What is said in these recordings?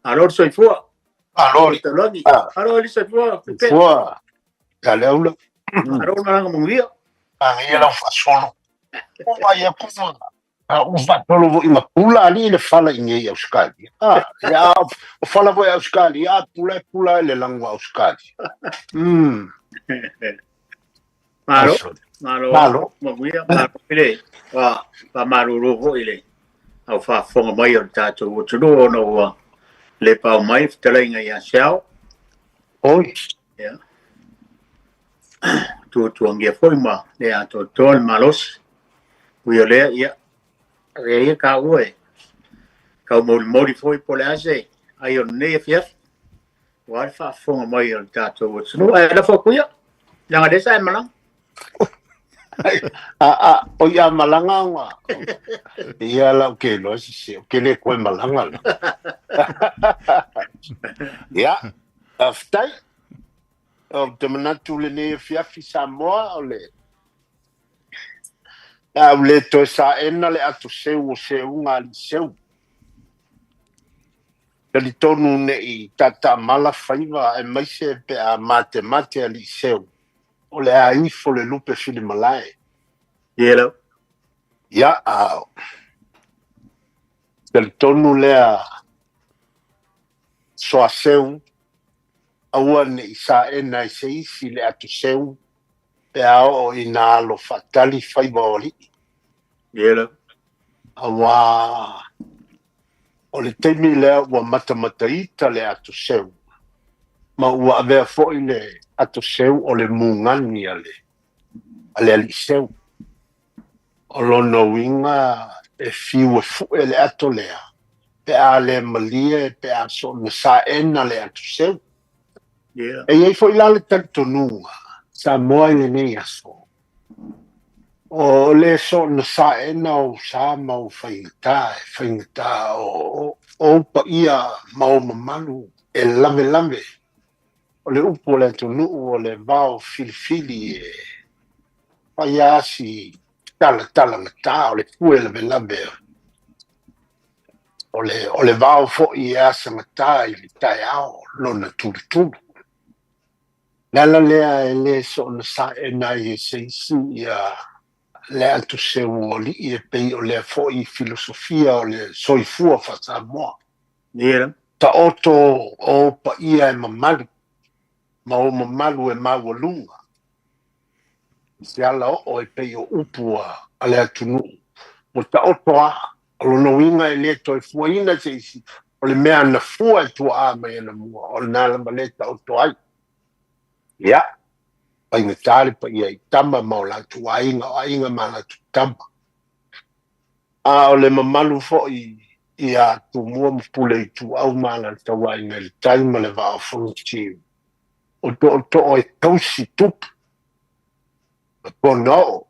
Malo le soifua. Malo le Taulagi. Ah. Malo le soifua. Pepe. Soifua. Ia le aula. Malo le malaga manuia. Manaia lau faasolo. Ua vaai atu a ua faatolo foi ma pula alii le fala i inei i Ausetalia. A, ia, o fala foi a Ausetalia, a pula e pula i le lanu o Ausetalia. Malo, malo, Malo. Manuia, malo le faamalulu foi i le au faafofoga mai o le tatou atunuu ona ua le pao mai le fetalaiga ia Seao. Oi. Ia. Tuatuagia foi ma le atoatoa le malosi. Ui o lea, ia, avea ia taua e tau molimoli foi po o le a se ai o lenei afiafi. Ua le faafofoga mai o le tatou atunuu. Ae lafo atu ia, leaga lea sa e malaga. A, o ia malaga ona. Ia lau ke iloa se se, o ke le koe malaga la. Ia, faafetai. Ou te manatu lenei afiafi Samoa o le a ua le toe saena le ato seu o seuga a alii seu. Talitonu ne i tatamala faiva aemaise pe a matemate alii seu, o le a ifo le lupe filimalae. Ia lau. Ia, a talitonu lea soaseu, aua ne i saena i se isi le ato seu pe a oo ina alo faatali faiva o alii. Ia lau. Auā o le taimi lea ua matamataita le ato seu, ma ua avea foi le ato seu o le mugani a le alii seu. O lona uiga e fiu e fue le ato lea, pe a le malie, pe a soona saena le ato seu. Yeah. E i ai foi la le talitonuga Samoa i lenei aso, o le soona saena o ou sa ma ou faigata, e faigata o ou paia ma ou mamalu e lavelave. O le upu o le atunuu o le vao filifili e fai lava si talatalagata, o le fue lavelave o le vao foi e asagata i le taeao lona tulutulu. Le ala lea e le soona saena ai e se isi ia le ato seu o alii e pei o lea foi filosofia o le soifua faa-Samoa. Ia. Taoto o ou paia e mamalu ma ou mamalu e maualuga. Se ala oo e pei o upu a le atunuu. Ua taoto a, o lona uiga e le toe fuaina se isi, o le mea na fua e tuaa mai anamua, o lena lava le taoto ai. Ia, faigata le paia i tama ma o latou aiga, o aiga ma latou tama. A o le mamalu foi ia Tumua ma Pule Ituau ma Alataua, Aiga i le Tai ma le Vaa o Fonoti, o tootoo e tausi tupu ma ponaoo.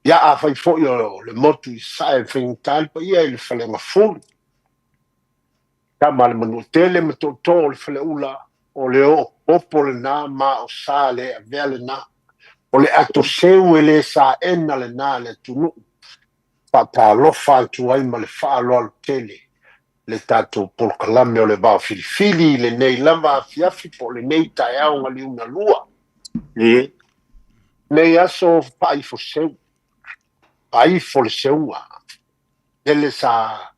Ia, afai foi o le motu i Sasae, e faigata le paia i le Faleagafulu, tama le Manuatele ma tootoo o le Faleula, o le oo popo lena ma o sa le avea lena. O le ato seu e le saena lena le atunuu. Faatalofa atu ai ma le faaaloalo tele le tatou polokalame o le Vao Filifili i lenei lava afiafi po o lenei taeao galiuga lua. Ia. Nei aso faaifo seu, faaifo le seuga. Lele sa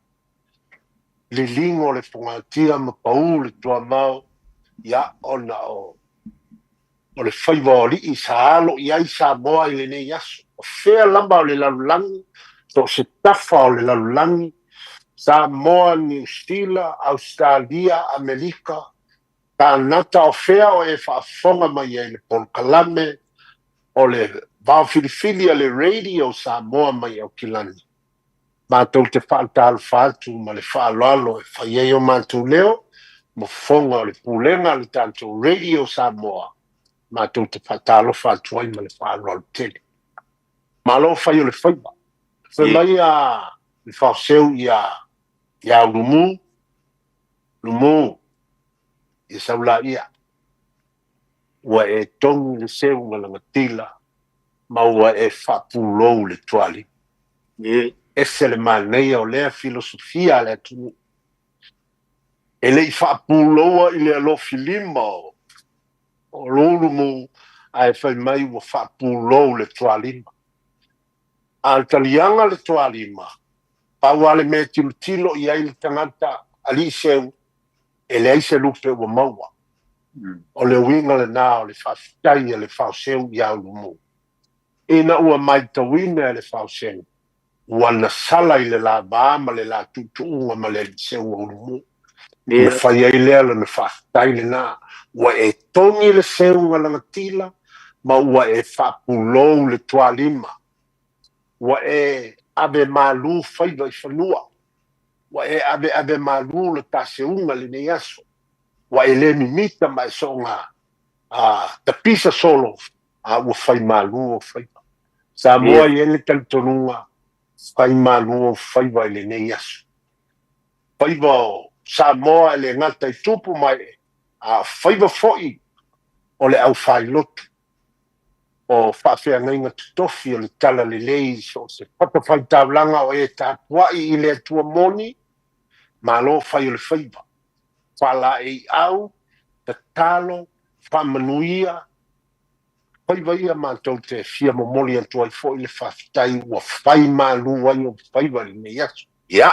liligo le fogatia ma pau le tuamao, ia ona o le faiva o alii sa alo i ai Samoa i lenei aso. O fea lava o le lalolagi, so o se tafa o le lalolagi, Samoa, Niu Sila, Ausetalia, Amerika, Kanata, o fea o e faafofoga mai ai le polokalame o le Vao Filifili a le Radio Samoa mai Aukilani. Matou te faatalofa atu ma le faaaloalo e fai ai o matou leo ma fofoga o le pulega a le tatou Radio Samoa. Matou te faatalofa atu ai ma le faaaloalo tele. Malo fai o le faiva. Fai mai a le faoseu ia Ulumu, Lumu, ia saulaia. Ua e togi le seu ma lagatila, ma ua e faapulou le tuali. Ia. Ese le manaia o lea filosofia a le atunuu. E le i faapuloua i le alofilima o Ulumu ae fai mai ua faapulou le tualima. A o le taliaga le tualima, pau lava le mea e tilotilo i ai le tagata alii seu, e leai se lupe ua maua. O le uiga lena o le faafetai a le faoseu ia Ulumu. Ina ua matauina e le faoseu, ua nasala i le lava ma le la tuutuuga ma le alii seu o Ulumu. Na fai ai lea lona faafetai lena, ua e togi le seuga lagatila ma ua e faapulou le tualima. Ua e ave malu faiva i fanua. Ua e ave ave malu le taseuga lenei aso. Ua e le mimita ma e soonga tapisa solo a ua fai malu o faiva. Samoa i ai le talitonuga fai malu o faiva i lenei aso. Faiva o Samoa e le gata i tupu mai a faiva foi o le aufailotu o faafeagaiga totofi o le tala lelei so o se fatafaitaulaga o e tapuai i le Atua moni, malo fai o le faiva. Faalaei au, tatalo, faamanuia, faiva ia matou te fia momoli atu ai foi le faafetai ua fai malu ai o faiva i lenei aso. Ia,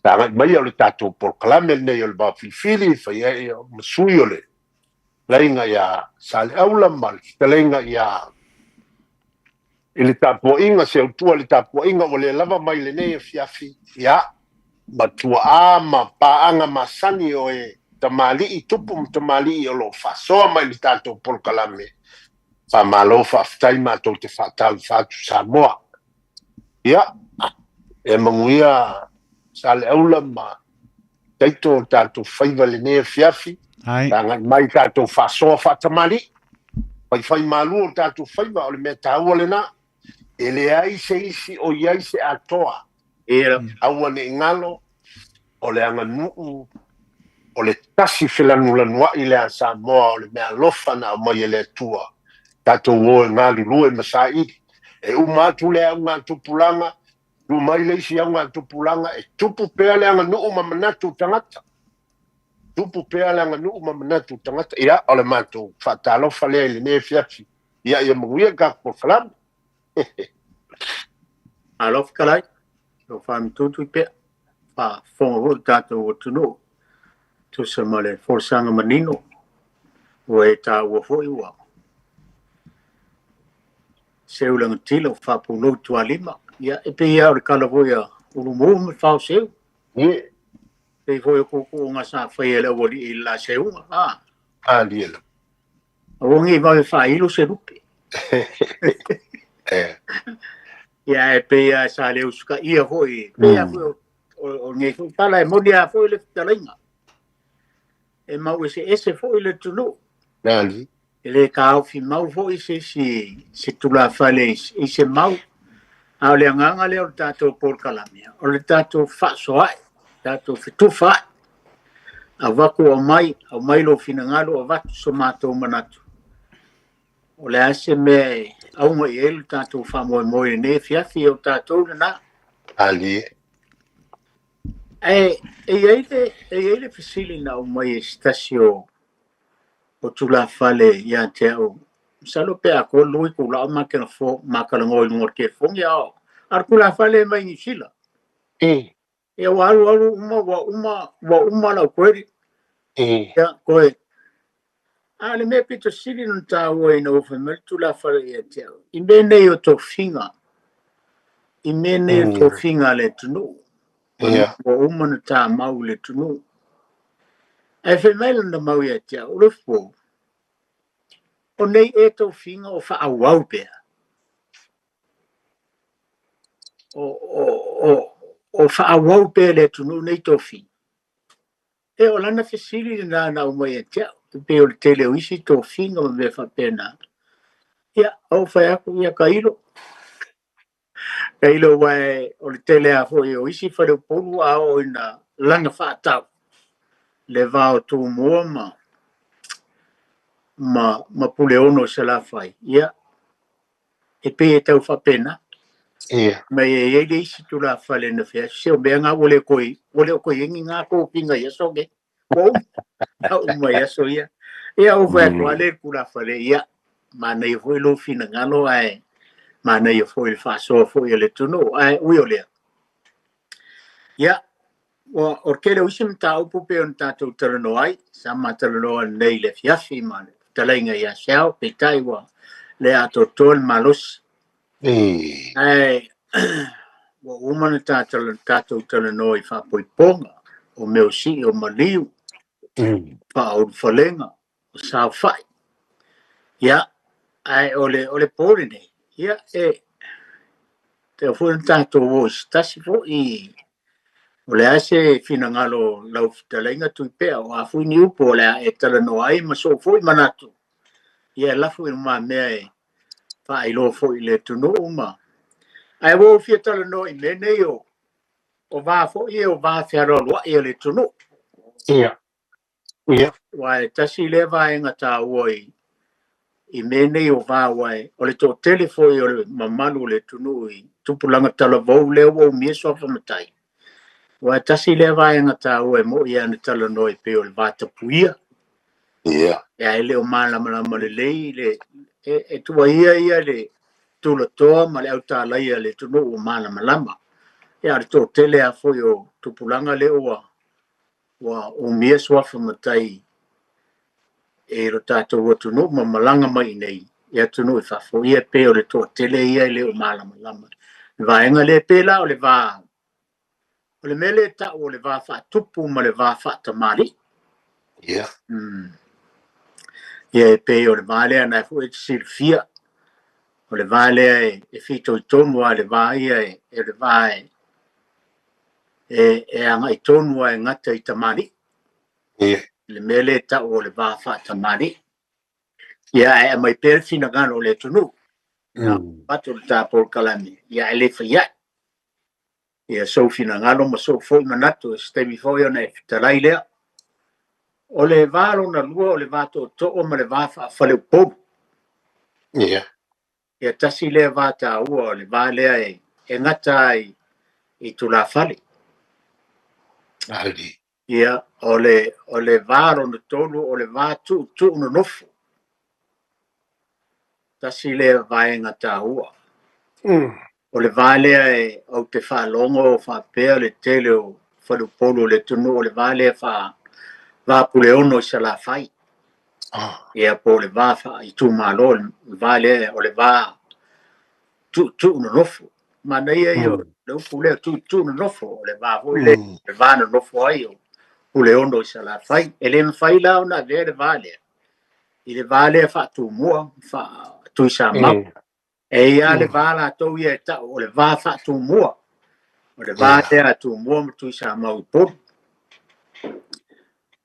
tagai mai o le tatou polokalame lenei o le Vaofilifili, fai ai ma sui o le fetalaiga ia Saleaula ma le fetalaiga ia i le tapuaiga, se autua i le tapuaiga ua le lava mai lenei afiafi, ia, ma tuaa ma paaga masani o e tamalii, tupu ma tamalii o lo o faasoa mai le tatou polokalame. Faamalo faafetai matou te faatalofa atu Samoa. Ia, e manuia Saleaula ma taito o tatou faiva lenei afiafi. Tagai mai tatou faasoa faatamalii. Faifai malu o tatou faiva o le mea taua lena. E leai se isi o i ai se atoa. Aua ne i galo o le aganuu o le tasi felanulanuai le a Samoa o le mea alofa na aumai e le Atua. Tatou o e galulue ma saili. E uma atu le augatupulaga, tu mai le isi augatupulaga, e tupu pea le aganuu ma manatu tagata. Tupu pea le aganuu ma manatu tagata. Ia, o le matou faatalofa lea i lenei afiafi. Ia, ia manuia le tatou polokalame. Alofa kalai, o whamitutu i pea, wha whonga hoi tātou o tunu, tusa ma le folasaga manino, ua e tāua foi ua. Seu lagatila o faapulou tualima, ia e pei lava o le kala foi a Ulumu ma faoseu. Pei foi o kukuuga sa faia e le aualii i le la seuga. Aliela. Aua nei vave faailo se lupe. Ia e pei lava sa le usutaia foi, pei lava foi o lenei foi tala e moni lava foi le fetalaiga. E mau eseese foi le atunuu. E le taofi mau foi se isi se tulafale i se mau. A o le agaga lea o le tatou polokalame, o le tatou faasoa'i, tatou fetufa'i. Avatu aumai lou finagalo, avatu so matou manatu. O le a se mea e auga i ai le tatou faamoemoe i lenei afiafi o tatou lena. Ali. E i ai le fesili na aumai e se tasi o tulafale ia te au. Masalo pe a atoa 2 itula o matalanoa i luga o le telefoni, a o le tulafale mai Niu Sila. Ia ua alu alu uma, ua uma lau credit. Ia, koe. A le mea pito sili na tāua ina ua fai mai le tulafale ia te au. I mea nei o tofiga. I mea nei o tofiga a le atunuu. Ua uma na tāmau i le atunuu. Ae fai mai lana mau ia te au, o le fo, o nei e tofiga o faaauau pea. O faaauau pea le atunuu nei tofiga. E o lana fesili lena na aumai ia te au. E pei o le tele o isi tofiga ma mea faapena. Ia, o fai atu ia kailo. Kailo wae o le tele a foi o isi faleupolu a o ina lana faatau. Le vao Tumua ma Puleono i Salafai. Ia, e pei e tau faapena. Ia. Ma e i ai le isi tulafale na fai atu, se o mea na ua le toe, ua le o toe i ai ni na tofiga i aso nei. Ua uma, ua uma i aso ia. Ia, ou fai atu lava lea i le tulafale, ia, manaia foi lou finagalo ae manaia foi le faasoa foi a le atunuu. Ae ui o lea, ia, ua, o le tele o isi mataupu pei ona tatou talanoa ai, sa ma talanoa nei i le afiafi ma le fetalaiga ia Seao, peitai ua le atoatoa le malosi. Ae ua uma ona tatou talanoa i faapoipoga, o mea o sii o maliu, faaulufalega, o saofai. Ia, ae o le po lenei, ia, e tatau foi ona tatou o i se tasi foi. O le a se finagalo o lau fetalaiga Tuipea, o a foi ni upu o le a e talanoa ai ma sou foi manatu, ia e lafo i lumamea e faailoa foi i le atunuu ma. Ae ua ou fia talanoa i mea nei o va foi ia o va fealoaloai o le atunuu. Ia. Ia. Aua e tasi lea vaega taua i mea nei o va, aua o le toatele foi o le mamalu o le atunuu i tupulaga talavou lea ua umia suafa matai. Aua e tasi lea vaega taua e moni lava na talanoa e pei o le va tapuia. Ia. Ia, e le o malamalama lelei le e tuuaia ia le tulatoa ma le autalaia le atunuu ua malamalama. Ia, o le toatele lava foi o tupulaga lea ua umia suafa matai e lo tatou atunuu ma malaga mai nei i atunuu i fafo, ia pei o le toatele ia e le o malamalama. Le vaega lea pe la o le va, o le mea lea e tau o le va faatupu ma le va faatamalii. Ia. Ia, e pei o le va lea na foi e te silafia. O le va lea e fitoitonu lava le va ia e le va e agai tonu lava e gata i tamalii. Ia. Le mea lea e tau o le va faatamalii. Ia, ae aumai pea le finagalo o le atunuu. Avatu le ta polokalame, ia ae le fai ai. Ia sou finagalo ma sou foi manatu, se taimi foi ona e fetalai lea. O le va lona lua o le va tootoo ma le va faafaleupolu. Ia. Ia, tasi lea va taua o le va lea e gata ai i tulafale. Ali. Ia, o le va lona tolu o le va tuutuu nonofo. Tasi lea vaega taua. O le va lea e ou te faalogo faapea le tele o faleupolu o le atunuu, o le va lea va Puleono i Salafai. Ia, po o le va faaitumalo, le va lea o le va tuutuu nonofo. Manaia ia o le upu lea tuutuu nonofo, o le va foi lea, le va nonofo ai o Puleono i Salafai. E le mafai la ona avea le va lea i le va lea faatumua, faatuisamau. E ia le va latou ia e tau o le va faatumua. O le va lea a Tumua ma Tuisamau i Upolu.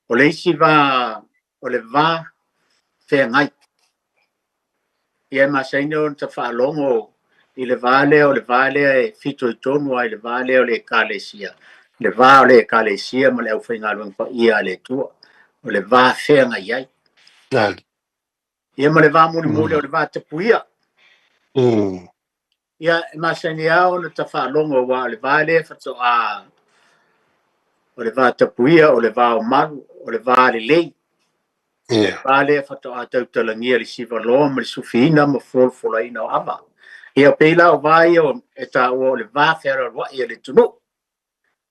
O le isi va, o le va feagai. Ia, e masani ona ta faalogo i le va lea, o le va lea e fitoitonu lava i le va lea o le ekalesia. Le va o le ekalesia ma le aufaigaluega paia a le Atua. O le va feagai ai. Ia, ma le va mulimuli o le va tapuia. Ia, e masani lava ona ta faalogo aua o le va lea faatoa, o le va tapuia, o le va o malu, o le va lelei. Ia. Va lea faatoa tautalagia le sivaloa ma le sufiina ma folafolaina o ava. Ia, pei la o va ia e taua o le va fealoaloai a le atunuu.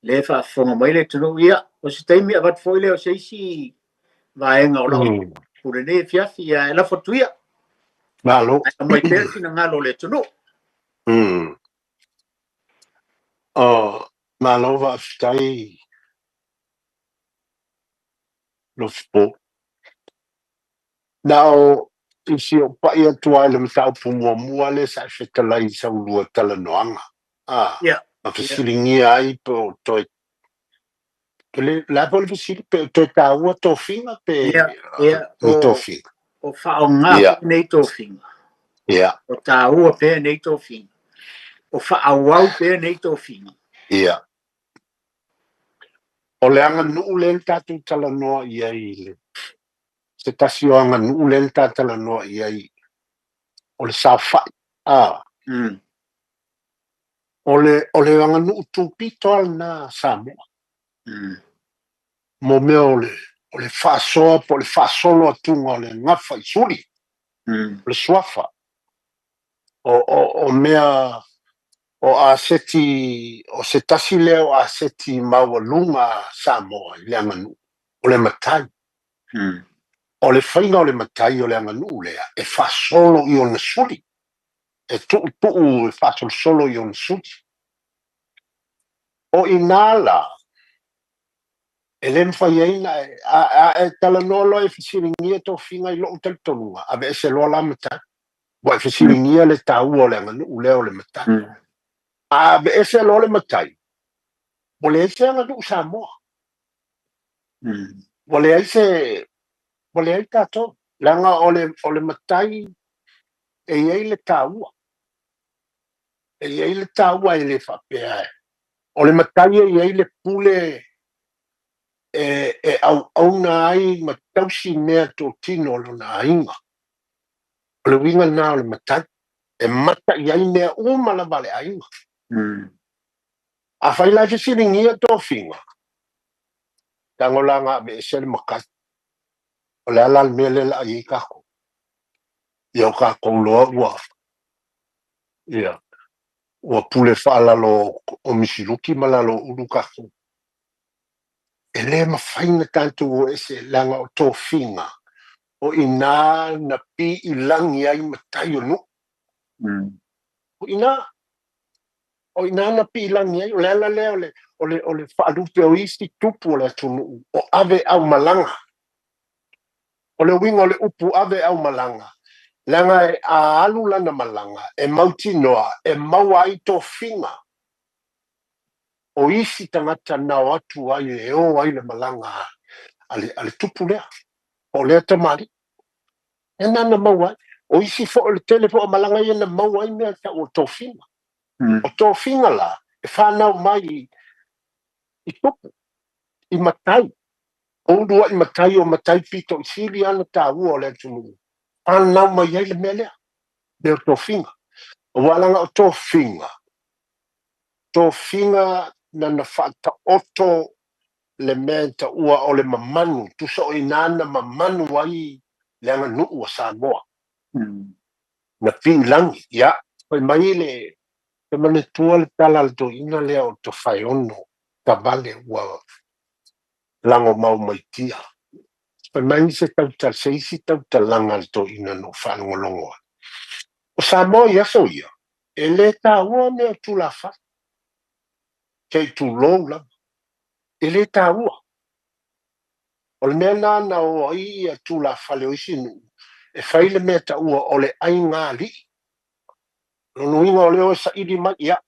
Le faafofoga mai le atunuu, ia, o se taimi avatu foi lea o se isi vaega o lau pule nei afiafi, ia e lafo atu ia. Malo. Ae aumai pea le finagalo o le atunuu. O, malo faafetai Lofipo. Na o isi o pai atu ai le mataupu muamua lea sa e fetalai i sau lua talanoaga. Ia. Ma fesiligia ai pe o toe le la po le fesili pe o toe taua tofiga pe Ia, ia, ni tofiga. O faaaoga Ia. nei tofiga. Ia. O taua pea nei tofiga. O faaauau pea nei tofiga. Ia. O le aganuu lea na tatou talanoa i ai i le se tasi o aganuu lea na ta talanoa i ai o le saofai. O le o le aganuu tupito lava lena a Samoa. Mo mea o le o le faasoa po o le faasolo atuga o le gafa i suli, o le suafa. O o o mea o aseti o se tasi lea o aseti maualuga a Samoa i le aganuu, o le matai. O le faiga o le matai o le aganuu lea e faasolo i ona suli, e tuutuu e faasolosolo i ona suli. O i ina la e le mafai ai ona e, a, a e talanoa loa e fesiligia tofiga i lou talitonuga, aveese loa la matai. Ua e fesiligia le taua o le aganuu lea o le matai. A aveese loa le matai, ua leai se aganuu Samoa. Ua leai se, ua leai tatou. Leaga o le, o le matai e i ai le taua. E i ai le taua e le faapea e. O le matai e i ai le pule e, e auauna ai ma tausi mea totino o lona aiga. O le uiga lena o le matai. E mata i ai mea uma lava a le aiga. Afai la e fesiligia tofiga, tago la na aveese le matai. O le a la le mea lea o le a i ai tatou? Ia o tatou loa ua, ia, ua pule faalalo o Misiluki ma lalo o Ulu tatou. E le mafai ona tatou o ese leaga o tofiga o i ina na piilagi ai matai o nuu. O i ina, o i ina na piilagi ai. O le ala lea o le, o le, o le faalupe o isi tupu o le atunuu o ave aumalaga. O le uiga o le upu ave aumalaga, leaga a alu lana malaga e mautinoa e maua ai tofiga o isi tagata na o atu ai e o ai le malaga a le, a le tupu lea, po o lea tamalii. E na na maua ai. O isi foi, o le tele foi o malaga ia na maua ai mea tau o tofiga. O tofiga la, e fanau mai i, i tupu, i matai. O uluai matai o matai pito i sili lava ona taua o le atunuu, fanau mai ai le mea lea, mea o tofiga. Aua leaga o tofiga, tofiga na na faataoto le mea e taua o le mamanu, tusa o i ina na mamanu ai le aganuu a Samoa. Na piilagi, ia, fai mai le, e manatua le tala a le toeaina lea o Tofaeono Tavale ua lagomau mai tia. Fai mai se tauta, se isi tautalaga a le toeaina na ou faalogologo ai. O Samoa i aso ia, e le taua mea o tulafale, se i tulou lava, e le taua. O le mea lena na o ai ia tulafale o isi nuu, e fai le mea taua o le aiga alii. O lona uiga o le o e saili mai, ia,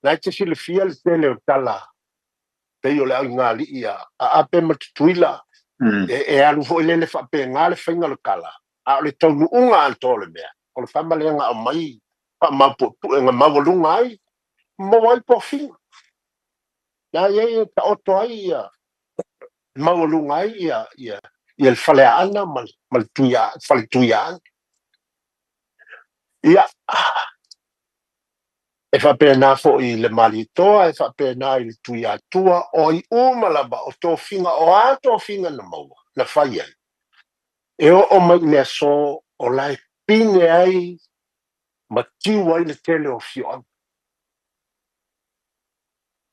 na e te silafia le tele o tala pei o le aiga alii a Ape ma Tutuila, e alu foi lele faapena le faiga o le tala, a o le taunuuga atoa o le mea, o le fama lea na aumai faamaupuepuega maualuga ai, maua ai tofiga. Na i ai e taoto ai ia, maualuga ai ia, ia, ia le Faleaana ma le, ma le tuia, fale Tuiaana. Ia, e faapena foi i le Malietoa, e faapena i le Tuiatua, o ai uma lava o tofiga, o a tofiga na maua, na fai ai, e oo mai i le aso o la e pine ai ma tiu ai le tele o afioaga.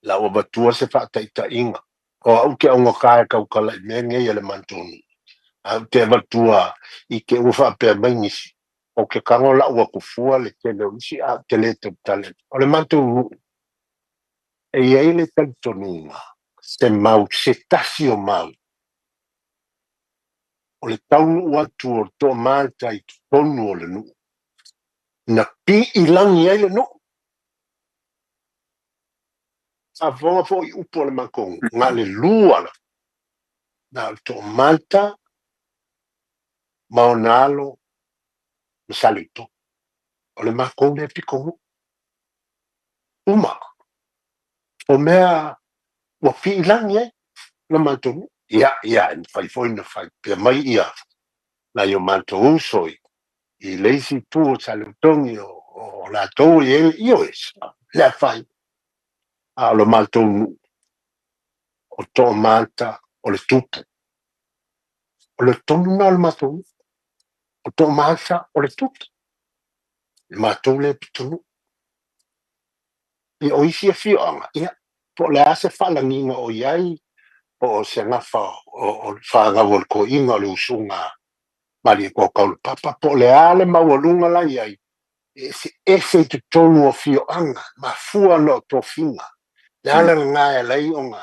La ua avatua se faataitaiga, o au ke augata e tautala i mea nei a le matou nuu, ae ou te avatua i te ua faapea mai nisi, ou te tago lau atu fua le tele o isi ae ou te le tautala. O le matou nuu, e i ai le talitonuga, se mau, se tasi o mau, o le taunuu atu o le toamalta i totonu o le nuu, na piilagi ai le nuu. Faafofoga foi i upu a le matou nuu, na o le lua lava, na o le toamalta ma ona alo ma Saleitolu. O le matou lea pitonuu. Uma. O mea ua piilagi ai le matou nuu. Ia, ia, e mafai foi ona faipea mai ia nai o matou uso i le isi itu o Saleutogi o o latou e i ai le ioe, le afaina. A o le matou nuu, o Toomata, o le tupu. O le tonu lena o le matou nuu. O Toomata, o le tupu. Le matou lea pitonuu. Ia, o isi afioaga, ia, po o le a se faalagiga o i ai, po o se gafa o le fanau o le toeaina o le usuga a Malietoa-Taulapapa, po o le a le maualuga la e i ai, e eseese i totonu o afioaga, mafua ona o tofiga. Le ala lena e ala ai ona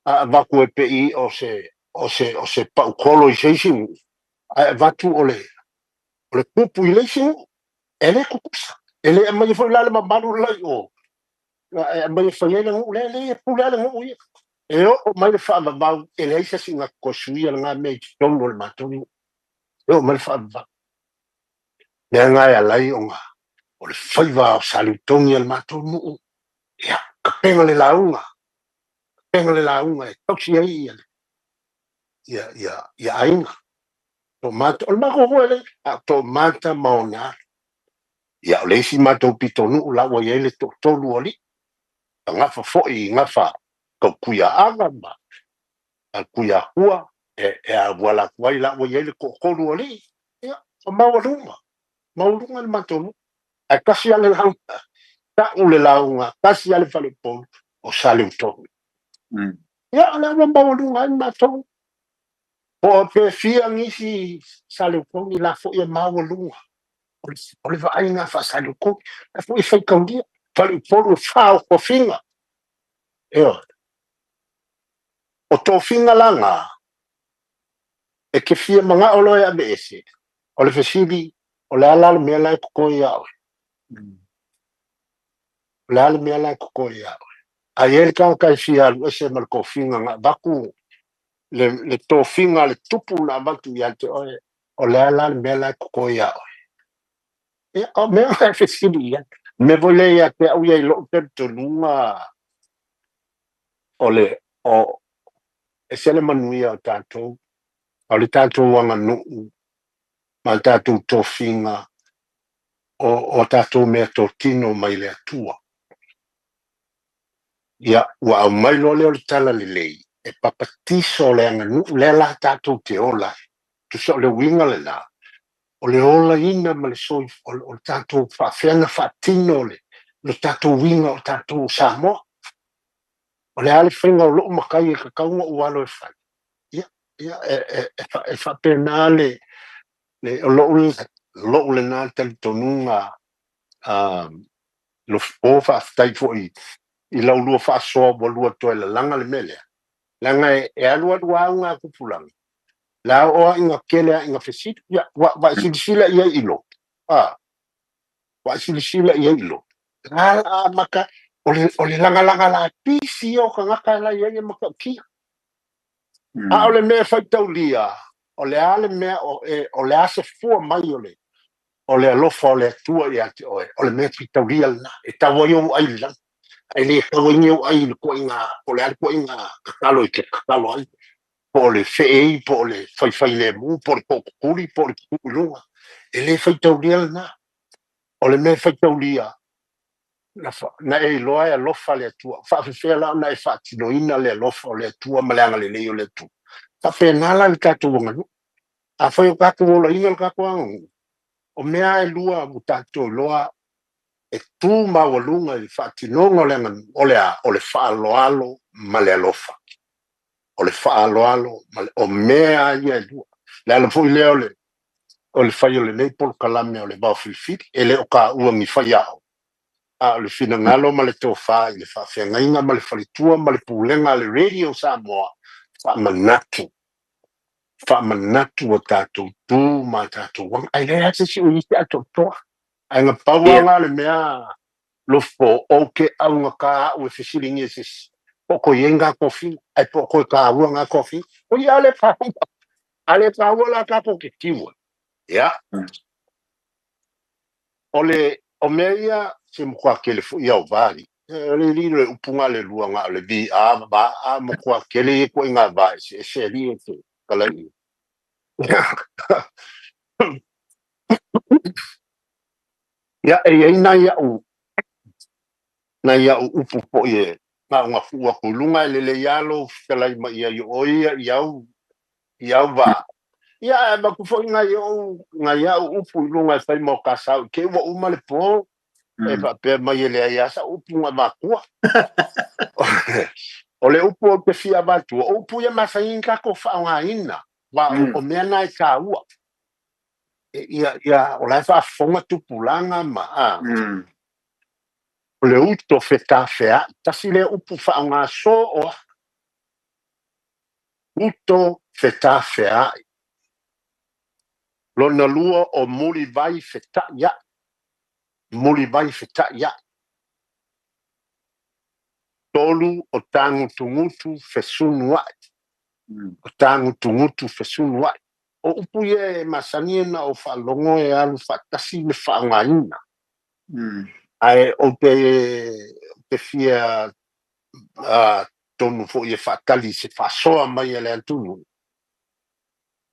avatu e pei o se, o se, o se paukolo i se isi nuu, ae avatu o le, o le tupu i le isi nuu. E le tutusa. E le aumaia foi la le mamalu la i o, e aumai e fai ai le nuu lea, leai e pule lava le nuu ia. E oo mai le faavavau, e leai se isi na toe suia lena mea i totonu o le matou nuu. E oo mai le faavavau. Lea na e ala ai ona o le faiva o Saliutogi a le matou nuu, ia, tapena le lauga, tapena le lauga e tausi ai ia, ia, ia, ia aiga. Toomata, o le matou foi le, a o Toomata ma ona alo. Ia, o le isi matou pitonuu la ua i ai le toatolu o alii, na gafa foi i gafa tautuiaaga ma Tuiatua e, e auala atu ai la ua i ai le toatolu o alii. Ia, o maualuga, maualuga le matou nuu. Ae tasi lava le lauga, tau le lauga, tasi lava le faleupolu o Saleutogi. Ia, o lea ua maualuga ai le matou. Po o pe fia nisi Saleutogi la foi e maualuga. O le vaaiga faa-Saleutogi, la foi e faitaulia. Faleupolu e fa o tofiga. Ioe. O tofiga la na, e te fia manao loa e aveese, o le fesili, o le a la le mea la e totoe ia oe? O le a le mea la e totoe ia oe? A i ai le tagata e fia alu ese ma le tofiga na avatu, le tofiga a le tupu na avatu ia te oe, o le a la le mea la e totoe ia oe? Ia, o mea e fesili i ai. Mea foi lea ia te au ia i lou talitonuga, o le, o, ese le manuia o tatou, o le tatou aganuu ma le tatou tofiga, o tatou mea totino mai le Atua. Ia, ua aumai loa lea o le tala lelei, e papatiso le aganuu lea la tatou te ola ai. Tusa o le uiga lena, o le olaina ma le soifua, o le tatou faafefea ona faatino le tatou uiga o tatou o Samoa. O le a le faiga o lou matai e tatau ona ou alo e fai? Ia, ia e faapena le, o lou lena talitonuga. Lofipo, faafetai foi i lau lua faasoa ua lua toe lalaga le mea lea. Leaga e alu alu lava uga tupulaga, la oo lava ina tele lava ina fesili. Ia, ua e silasila i ai i lotu? Ua e silasila i ai i lotu? La la amata, o le lagalaga lapisi ia o tagata la i ai e matautia. A o le mea e faitaulia, o le a le mea, o le a se fua mai o le alofa o le Atua ia te oe, o le mea faitaulia lena, e tau ai ou ai i le lagi. Ae le tau ai ni ou ai i le toaiga, po o le a le toaiga tatalo e te tatalo ai, po o le feei, po o le faifai lemu, po o le tootutuli, po o le tutuu i luga. E le faitaulia lena. O le mea faitaulia, na e iloa e alofa le Atua. Faafefea la ona e faatinoina le alofa o le Atua ma le agalelei o le Atua. Faapena la le tatou aganuu. Afai o tatou olaina le tatou aganuu, o mea e lua ua tatou iloa e tu maualuga i le faatinoga o le aganuu, o le a? O le faaaloalo ma le alofa. O le faaaloalo ma le, o mea ia e lua. Le ala foi lea o le fai o lenei polokalame o le vaofilifili, e le o taua ni faiao, a o le finagalo ma le tofa i le faafeagaiga ma le faletua ma le pulega a le Radio Samoa, faamanatu, faamanatu o tatou tu ma tatou aga. Ae leai lava se isi o i ai se atoatoa. Ae na pau lava le mea Lofo, ou te augata au e fesiligia e se isi, po o toe i ai ngā tofiga, ae po o toe taua ngā tofiga. O ia le taua, a le taua la tatou te tiu ai. Ia, o le, o mea ia, se matua tele foi ia o vali. O le lilo le upu ngā le lua ngā o le vi a, va a, matua tele ia koe ngā va e se ali e te kalai. Ia, e i ai nai a'u nai a'u upu fo'i e faaogafu'u atu i luga e lelei lava lou fetalai mai i ai o oe ia i au i au vaa. Ia ae avatu foi nai o'u nai a'u upu i luga e fai ma o tasau i te i ua uma le po e faapea mai e leai lava sa'u upu na avatua. O le upu ou te fia avatua, o upu ia masani ona tatou faaaogaina, aua o mea na e taua. Ia ia o la e faafofoga tupulaga ma a. O le uto fetafea'i, tasi lea upu faaaoga soo a. Uto fetafea'i. Lona lua o mulivai feta'ia'i, mulivai feta'ia'i. Tolu o tagutugutu fesunua'i, o tagutugutu fesunua'i. O upu ia e masani ona ou faalogo e alu faatasi le faaaogaina. Ae ou te fia tonu fo'i e faatali i se faasoa mai a le atunuu.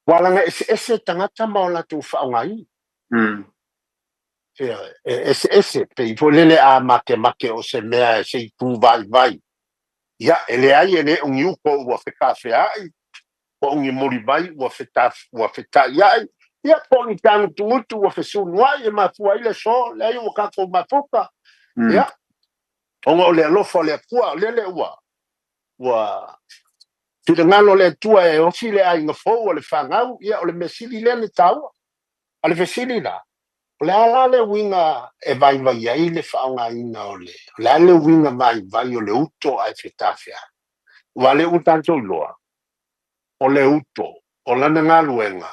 Ua laga eseese tagata ma o latou faaaogaina. E eseese pei foi lele a makemake o se mea e se itu vaivai. Ia, e leai e le o ni uto ua fetafea'i, po o ni mulivai ua feta'ia'i, ia po o ni tagutugutu ua fesunua'i e mafua ai le aso, leai ua tatou mafuta. Ia, ona o le alofa o le Atua, o lele ua finagalo le Atua e osi le aiga fou o le fanau, ia o le mea sili lea na taua. A le fesili la, o le a la le uiga e vaivai ai le faaaogaina o le, o le a le uiga vaivai o le uto ae fetafea'i? Aua o lea ua tatou iloa, o le uto, o lana galuega,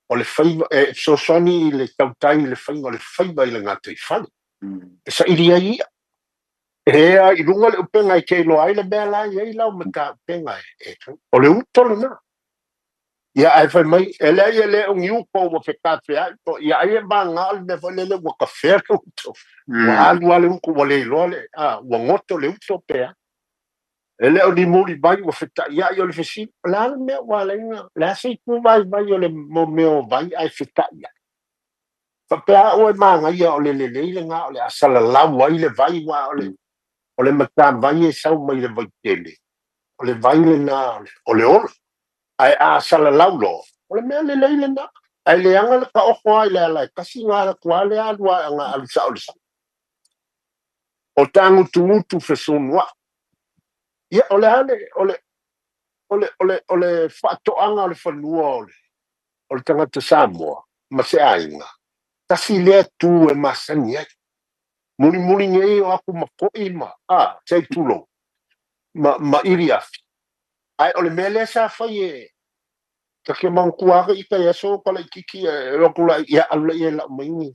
o le faiva, e fesoasoani i le tautai i le faiga o le faiva i le gataifale. E saili ai i'a. E ea i luga le upega e te iloa ai le mea la e i ai lau mataupega e o le uto lena. Ia ae fai mai, e leai e le o ni uto ua fetafea'i, ia ai e maga o le mea foi lele ua tafea le uto. Ua alu lava le uto ua le iloa le, ua goto le uto pe a. E le o ni mulivai ua feta'ia'i o le fesili. O le a le mea ua ala ai ona, o le a se itu vaivai o le mea o vai ae feta'ia'i? Faapea a'u e manaia o le lelei lena o le a salalau ai le vai aua o le matavai e sau mai le vaitele, o le vai lena o le ola. Ae a salalau loa, o le mea lelei lena. Ae leaga le taoto lava i le ala e tasi na alu atu lava lea alu lava alu sa'o i le sami. O tagutugutu fesunua'i. Ia o le a le o le o le o le o le faatoaga o le fanua o le tagata Samoa ma se aiga, tasi lea tu e masani ai. Mulimuli nei o atu ma to'i ma a sei tulou ma ili afi. Ae o le mea lea sa fai e ta te manatua lava ita i aso laitiiti e alu atu la ia alu laia e lau mai ni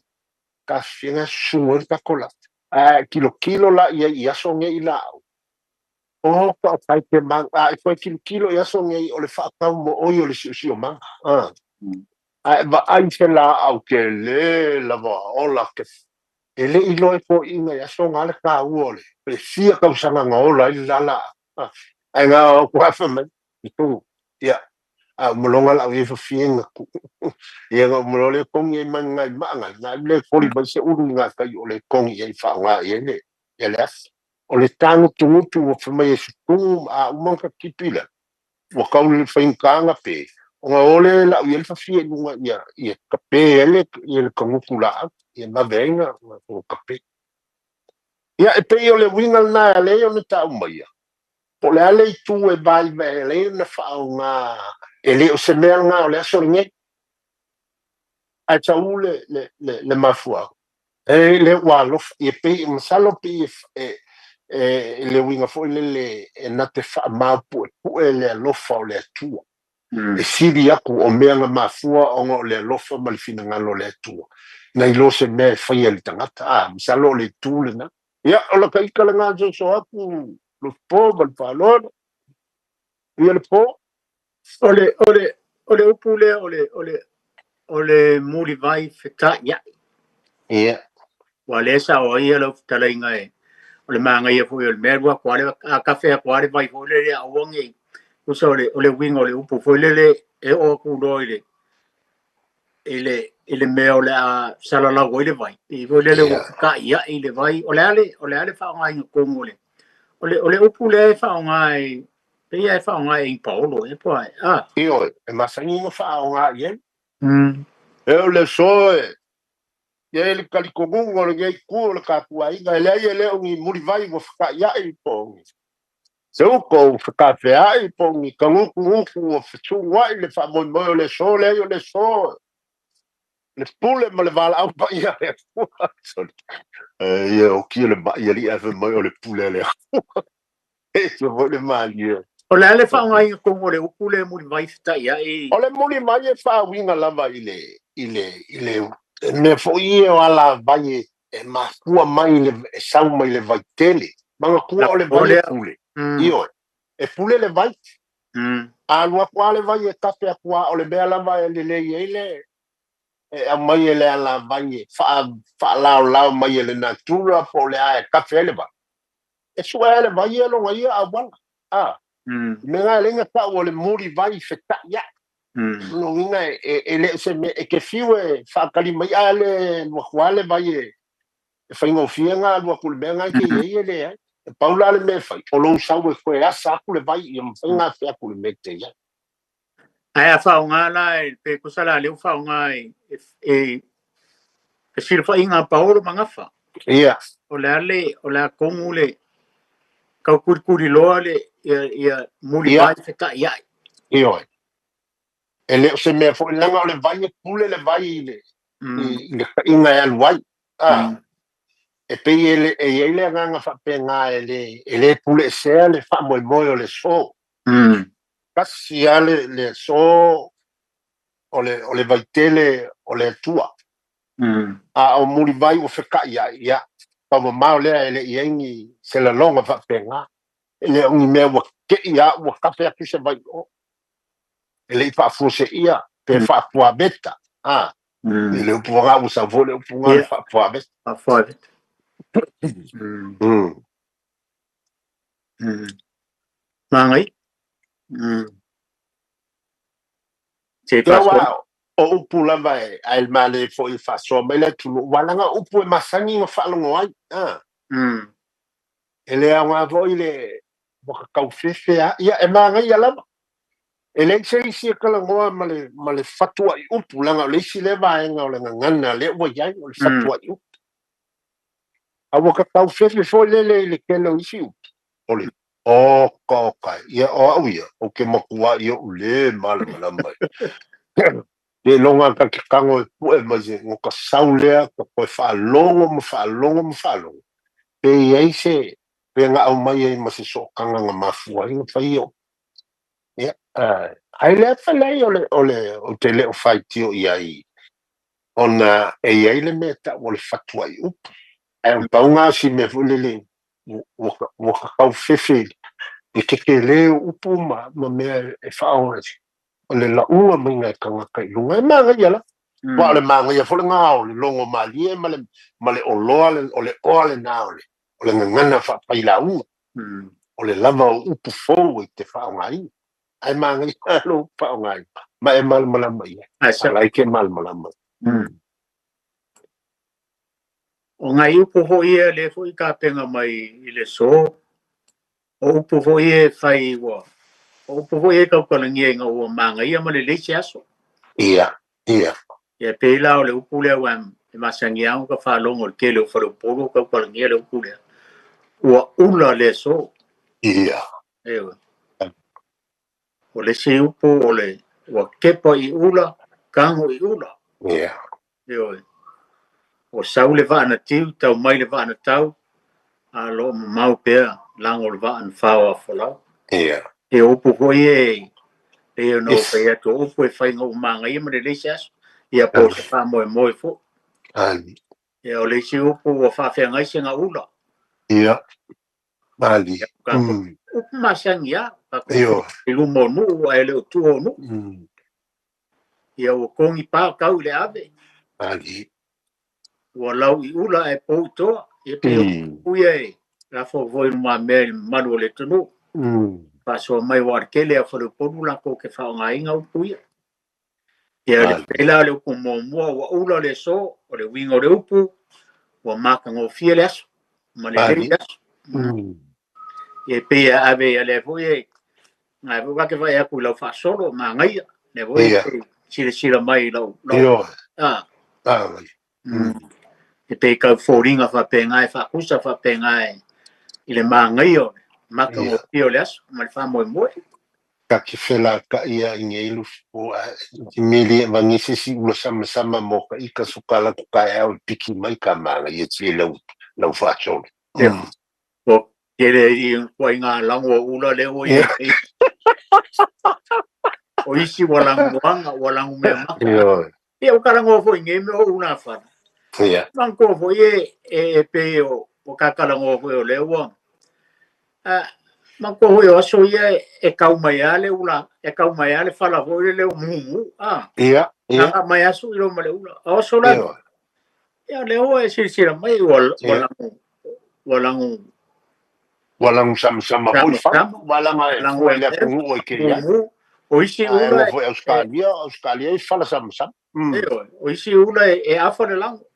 tafifiga e susunu ai le tatou laau. Ae tilotilo la i ai i aso nei laau, o taʻotai te a e toe tilotilo i aso nei o le faatau mo'oi o le siosiomaga. Ae vaai se laau tele lava ola ke e le i loa e toeaiina i aso na le taua o le fia tausaga na ola ai le la laau. Ae na o atu afa mai i tonu. Ia, a umaloga lau ia fafie na ku. Ia na umaloga le kongi ai mai ngai maa ngai le koli mai se ulu i ngā kai o le kongi ai whaonga i ele, ia le afi. O le tagutugutu ua fai mai e sutugu a uma ona kipi la, ua kau le faigataga pe, ona o le lau ia le fafie i luga ia ia kape ai le ia le kagutu laau, ia vave ai na kape. Ia e pei o le uiga lena e ala ai ona ta'u maia, po o le a le itu e vaivai e ala ai ona faaaoga e le o se mea lena o le aso lenei. Ae tau le mafuaaga, e le ua alofa, ia pei masalo pei e le uiga foi lele e na te faamaopuepu'e le alofa o le Atua. E sili atu o mea na mafua ona o le alofa ma le finagalo o le Atua nai lo se mea e faia i le tagata. A, masalo o le itu lena. Ia, o lata ita lena soso atu le po ma le faaaloalo. Ia le po. O le upu lea o le mulivai feta'ia'i. Ia. Ua lea sa'o ai ia lau fetalaiga e o le magaia foi o le mea alu atu lava a kafe atu lava le vai foi lele aua nei tusa o le uiga o le upu foi lele e oo atu loa i le i le I le mea o le a salalau ai le vai, pei foi lele ua feta'ia'i le vai. O le a le, o le a le faaaogaina tonu o le, o le upu lea e faaaoga e pei e faaaoga e paolo e po ai a. Ioe, e masani ona faaaoga i ai. E o le aso e i ai le talitonuga o lenei itu o le tatou aiga, e leai e le o ni mulivai ua feta'ia'i po o ni seuta ua fetafea'i po o ni tagutugutu ua fesugua'i le faamoemoe o le aso. Leai, o le aso le pule ma le valaau paia a le Atua. Sorry. Ia o kia le ma'i ali'i ae fai mai o le pule a le Atua. E se foi le malie. O le a le faaaogaina tonu o le upu lea mulivai feta'ia'i? O le mulivai e faauiga lava i le i le i le mea foi ia o alavai e mafua mai le e sau mai le vaitele. Manatua o le vai e pule. Ioe. E pule le vai. A alu atu lava le vai e tafe atu lava, o le mea lava e lelei ai le e aumai e le alavai e faalaolao mai e le natura po o le a e tafe ai le vai. E sue ai le vai ia lona ia auala. A. Mea na e leai na tau o le mulivai feta'ia'i. Lona uiga e le o se mea e te fiu e faatali mai a le alu atu lava le vai e faigofie ona alu atu i le mea lena e te i ai e leai. E pau la le mea e fai, o lou sau e toe asa atu le vai ia mafai ona afe atu i le mea e te i ai. Ae a faaaoga la e pe tusa la lea ua faaaoga e fesilafaiga a paolo ma gafa. Ia. O le a le, o le a tonu le taukulikuliloa le ia mulivai feta'ia'i. Ioe. E le o se mea foi leaga o le vai e pule le vai i le i le ta'iga e alu ai. A. E pei e le e i ai le agaga faapena e le e le puleesea le faamoemoe o le aso. Tasi lava le aso o le vaitele o le Atua. A o mulivai ua feta'ia'i, ia, taumamao lea e le i ai ni se laloga faapena. E le o ni mea ua te'i lava ua tafe atu se vai i o. E le i faafuase'ia pe faafuaveta. A. I le upu lena ua sau foi le upu lena le faafuaveta. Faafuaveta. Magai. Se Ia aua o upu lava e ae male foi e faasoa mai le atunuu, aua leaga o upu e masani ona faalogo ai. A. E le aoga foi le ua taufefe lava. Ia e manaia lava. E leai se isi e talanoa ma le ma le fatua'i upu, leaga o le isi lea vaega o le gagana lea ua i ai, o le fatua'i upu. A ua taufefe foi lele i le tele o isi upu, o le oka oka e. Ia o au ia, ou te matua'i ou lē malamalama ai. Seiloga ta te tago e pue mai se ona ta sau lea ta toe faalogo ma faalogo ma faalogo, pe i ai se pe na aumai ai ma se sootaga na mafua ai ona fai ia upu. Ia, ae le afa leai o le o le ou te le o faitio i ai ona e i ai le mea e tau o le fatua'i upu. Ae o le pau lena o si mea foi lele ua taufefe i le tetele o upu ma mea e faaaoga o le lauga maiga e tagata i luga. E manaia lava. Aua o le manaia foi lena o le logo malie ma le ma le oloa o le oa lena o le o le gagana faafailauga. O le lava o upu fou e te faaaogaina. Ae manaia lou faaaogaina ma e malamalama i ai. A la e te malamalama. O nai upu foi ia lea foi tapena mai i le aso, o upu foi ia e fai ua, o upu foi ia e tautalagia ina ua manaia ma lelei se aso. Ia, ia. Ia pei la o le upu lea ua e masani lava ona ta faalogo i le tele o faleupolu o tautalagia le upu lea, ua ula le aso. Ia. Ioe. O le isi upu o le ua kepa i ula, tago i ula. Ia. Ioe. Ua sau le vaa na tiu, tau mai le vaa na tau, a o lo o mamao pea lago o le vaa na fao a folau. Ia. E o upu foi e pei ona ou fai atu, o upu e fai ina ua manaia ma lelei se aso, ia po o se faamoemoe foi. Ali. Ia o le isi upu ua faafeagai segaula. Ia. Ali. Ia, upu masani lava, tatou i luma o nuu ae le o tua o nuu. Ia ua togi pa tau i le ave. Ali. Ua lau i ula ae pou i toa. Ia pei o upu ia e lafo foi i lumamea i le mamalu o le atunuu. Faasoa mai aua o le tele lava o faleupolu latou te faaaogaina upu ia. Ia le pela le upu muamua ua ula le aso, o le uiga o le upu ua matagofie le aso ma lelei le aso. Ia e pei e ave ia lea foi e ngai foi ka te vaai atu i lau faasolo manaia lea foi e silasila mai i lau e pei tau foliga faapena e faatusa faapena i le manaia o le matagofie o le aso ma le faamoemoe. Ka te felataia i nei lufi po a mele e vagese si ula sama sama mo ka ika so ka la ka e au piki mai ka manga ia te lau lau faasolo. O tele i kua i ngā lango o ula le o i o isi ua langoanga ua lango mea maka. Ia o kalangoa foi nge me o ula whana. Manatua foi e pe o kakalangoa foi o lea ua. Manatua foi o aso ia e kau mai a le ula, e kau mai a le whala foi le leo mumu. Anga mai aso i lo ma le ula. O aso la. Ia lea ua e silasila mai ua lango ua lango ua lango sama sama foi fa ua langa e foi le atunuu e ke ia. O isi ula foi Australia, Australia e fala sama sama. O isi ula e afa le lango.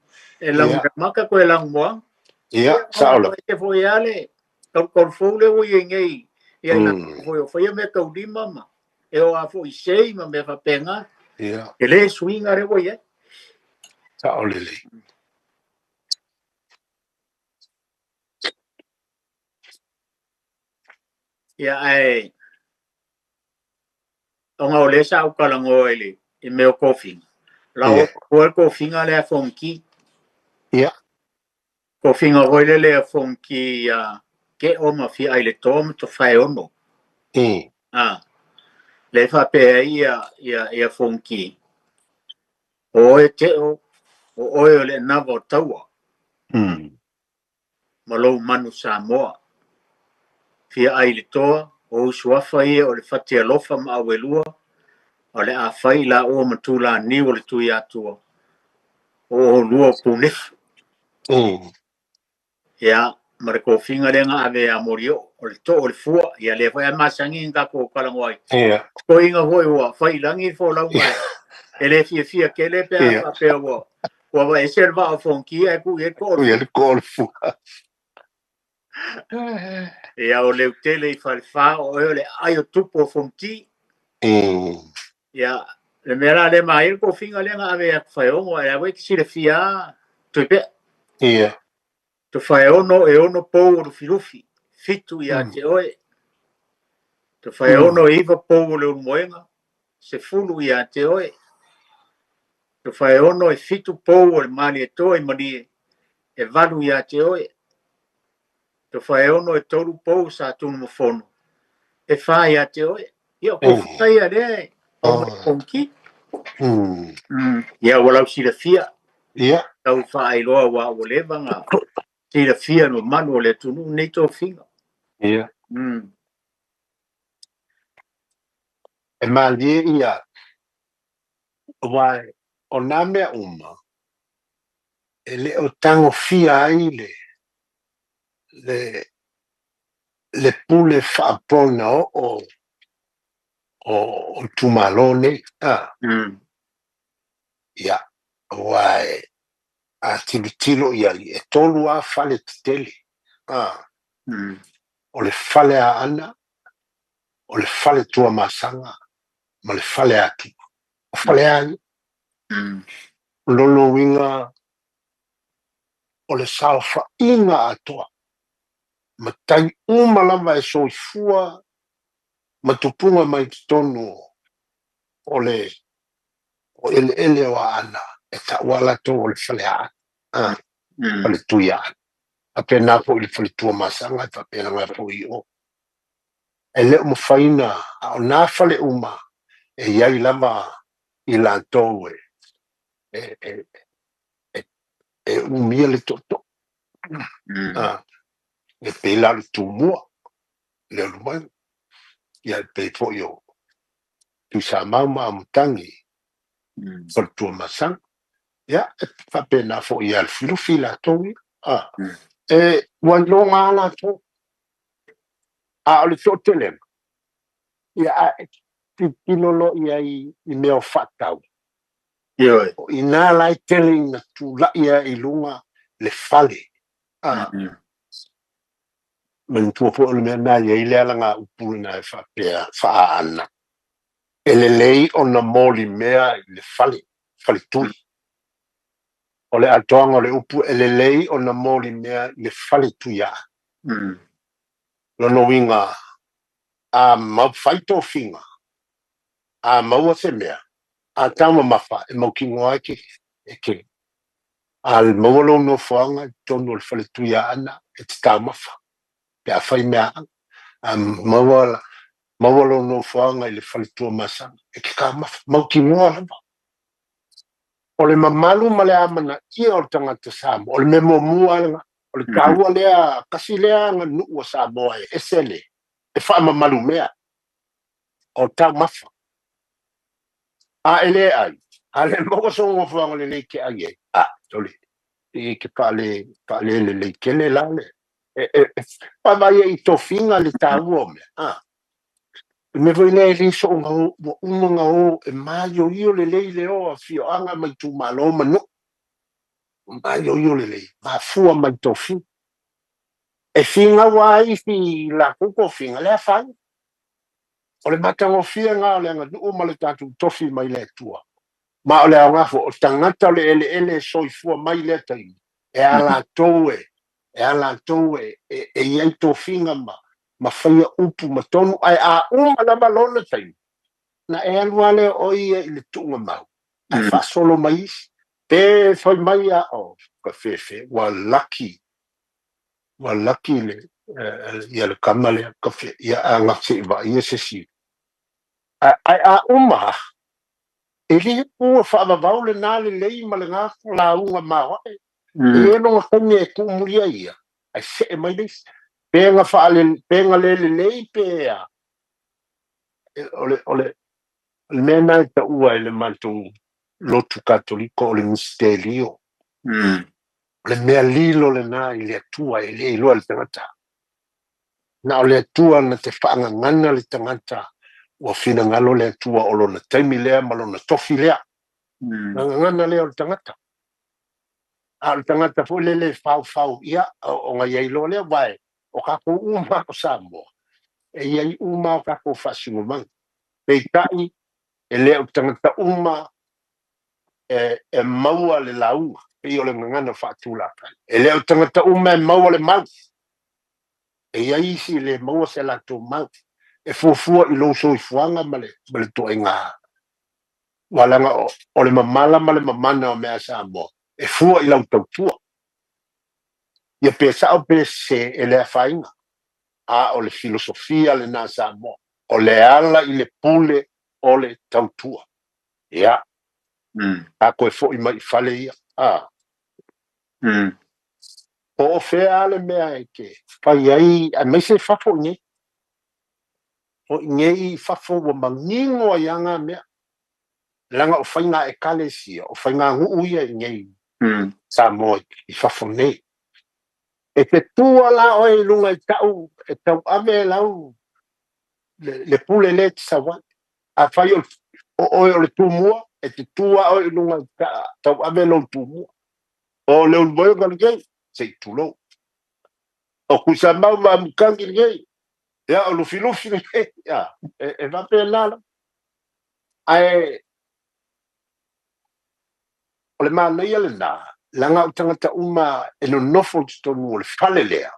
E lango maka ko e lango moa. Ia, saola. E foi ale tau fou le ua i ngei. Ia ina foi o faia me tau lima ma. E o a foi sei ma me fapenga. Ia. E le suinga le ua ia. Saola le. Ia ai o ngā o le sa au kalangoa i le i mea o kofinga. La o koe kofinga le a fonki. Ia. Kofinga hoi le le a fonki ke o ma fia ai le toa ma to whae ono. Le whapea ia fonki. O oe te o, o oe o le nawa o taua. Ma lou manu Samoa. Fia ai le toa, o usuafa ia o le whati alofa ma awelua, o le a whai la o matula niu o le tui atua. O o lua o pūnefu. Ia, ma le kofinga le ngā ave a morio, o le to o le fua, ia le whai a masangi ngā ko kalangoai. Ko inga hoi ua, whai langi fo lau mai. E le fia fia ke le pea a pea ua. Ua wa e selva o fonki e ku e ko o le ko o le fua. Ia o le utele i whalewha o e o le ai o tupu o fonki. Ia, le mea la le mai ko finga le ngā ave a whaiongo e awe ki sile fia tui pea. Ia. Te whaiono e ono pou o lufilufi, fitu ia te oe. Te whaiono e iwa pou o le ulumoenga, se fulu ia te oe. Te whaiono e fitu pou o le mali e toa i manie, e valu ia te oe. Te whaiono e toru pou sa tunu mafono, e wha ia te oe. Ia, ko whaia lea e, o mai konki. Ia, walau sila fia. Ia. Tau whaailoa wa o leva ngā. Sila fia no manu o le tunu nei tō finga. Ia. E malie ia, wai, o nā mea uma, e le o tango fia ai le pule whaapona o o tumalo nei. Ia, wai, a tilotilo ia e tolu a fale tetele. O le fale a ana, o le fale tua masanga, ma le fale atu. O fale ai, lolo winga, o le saofa inga atoa. Ma tai uma lava e soifua, ma tupunga mai totonu o le o ele ele o ana, e ta wala tō o le fale a ana, fale tui a ana. A pēnā po i le fale tua masanga, e whapena ngā po i o. E leo mawhaina, a o nā fale uma, e iai lava i lātou e umia le toto. E pēlā le tūmua, le alumai, ia e pē foi o Tuisamau ma Amutangi, fale tua masanga. Ia, e whapena fo i alfilufi lātou ia. E ua iloga a lātou. A o le toʻatelega, ia a e tilotilo loa i ai i mea o faatau. Ioe. O i ina la e tele ina tula'i ae i luga le fale. A manatua foi o le mea lena e i ai le alagaupu lena e faapea faaana, e lelei ona molimea i le fale, faletui. O le atoaga o le upu e lelei ona molimea i le faletuiaana. Lona uiga, a fai tofiga, a maua se mea, a taumamafa e mautinoa e ke a maua lou nofoaga i totonu o le faletuiaana e te taumafa pe a fai meaaga. A maua lou nofoaga i le faletuamasaga e te taumafa, mautinoa lava. O le mamalu ma le amanaia o le tagata Samoa, o le mea muamua lena, o le taua lea, tasi lea aganuu a Samoa e ese le e faamamalu mea, o taumafa. A e le ai, a le maua sou nofoaga lelei e te ai ai, a, sole, e te faale lelei tele la le, e vaavaai ai i tofiga le taua o mea. A, le mea foi lea e le soona o, ua uma ona o, e maioio lelei le o a afioaga ma itumalo ma nuu. Maioio lelei, mafua mai tofiga. E finau lava isi i latou tofiga, le afaina. O le matagofie lena o le aganuu ma le tatou tofi mai le Atua. Ma o le aoga foi, o tagata o le eleele e soifua mai lea taimi, e a latou e, e a latou e, e i ai tofiga ma faia upu ma tonu, ae a uma lava lona taimi, na e alu lava lea o ia i le tuugamau, ae faasolo mai isi. Pe fai mai a, o, ka fefe, ua laki, ua laki le, ia le kama lea, ka fe, ia a gase i vaaia se si. Ae a uma, e le ua faavavau lena lelei ma lena lauga maoae. E i ai lona taimi e tuumulia ia, ae see mai le isi. Pe na faale, pe na le lelei pe a. O le mea lena e taua e le matou lotu Katoliko o le mistelio. O le mea lilo lena i le Atua e le iloa e le tagata. Na o le Atua na te faagagana le tagata ua finagalo le Atua o lona taimi lea ma lona tofi lea. Gagana lea o le tagata. A o le tagata foi lele faufau, ia, ona i ai loa lea, uae, o tatou uma o Samoa, e i ai uma o tatou faasinomaga. Peitai, e le o tagata uma e maua le lauga, pei o le gagana faatulafai. E le o tagata uma e maua le mau. E i ai isi le maua se latou mau. E fuafua i lou soifuaga ma le toaiga. Ua leaga o le mamala ma le mamana o mea a Samoa, e fua i lau tautua. Ia pe sao pe se e le afaina. A o le filosofia lena a Samoa. O le ala i le pule o le tautua. Ia, a koe foi mai i fale ia. A. Po o fea le mea e te fai ai, aemaise fafo i nei. O i nei i fafo ua manino ai lava mea. Leaga o faiga ekalesia, o faiga nuu ia i nei Samoa i fafo nei. E te tua la oe i luga i tau, e tau ave lau le pule le te sau ai. A fai o oe o le tumua, e te tua oe i luga i tau ave lou tumua. O le ulumoega lenei, se i tulou. O Tuisamau ma Amukangi lenei, ia o Lufilufi lenei, ia, e faapena lava. Ae o le manaia lena, leaga o tagata uma e nonofo i totonu o le fale lea,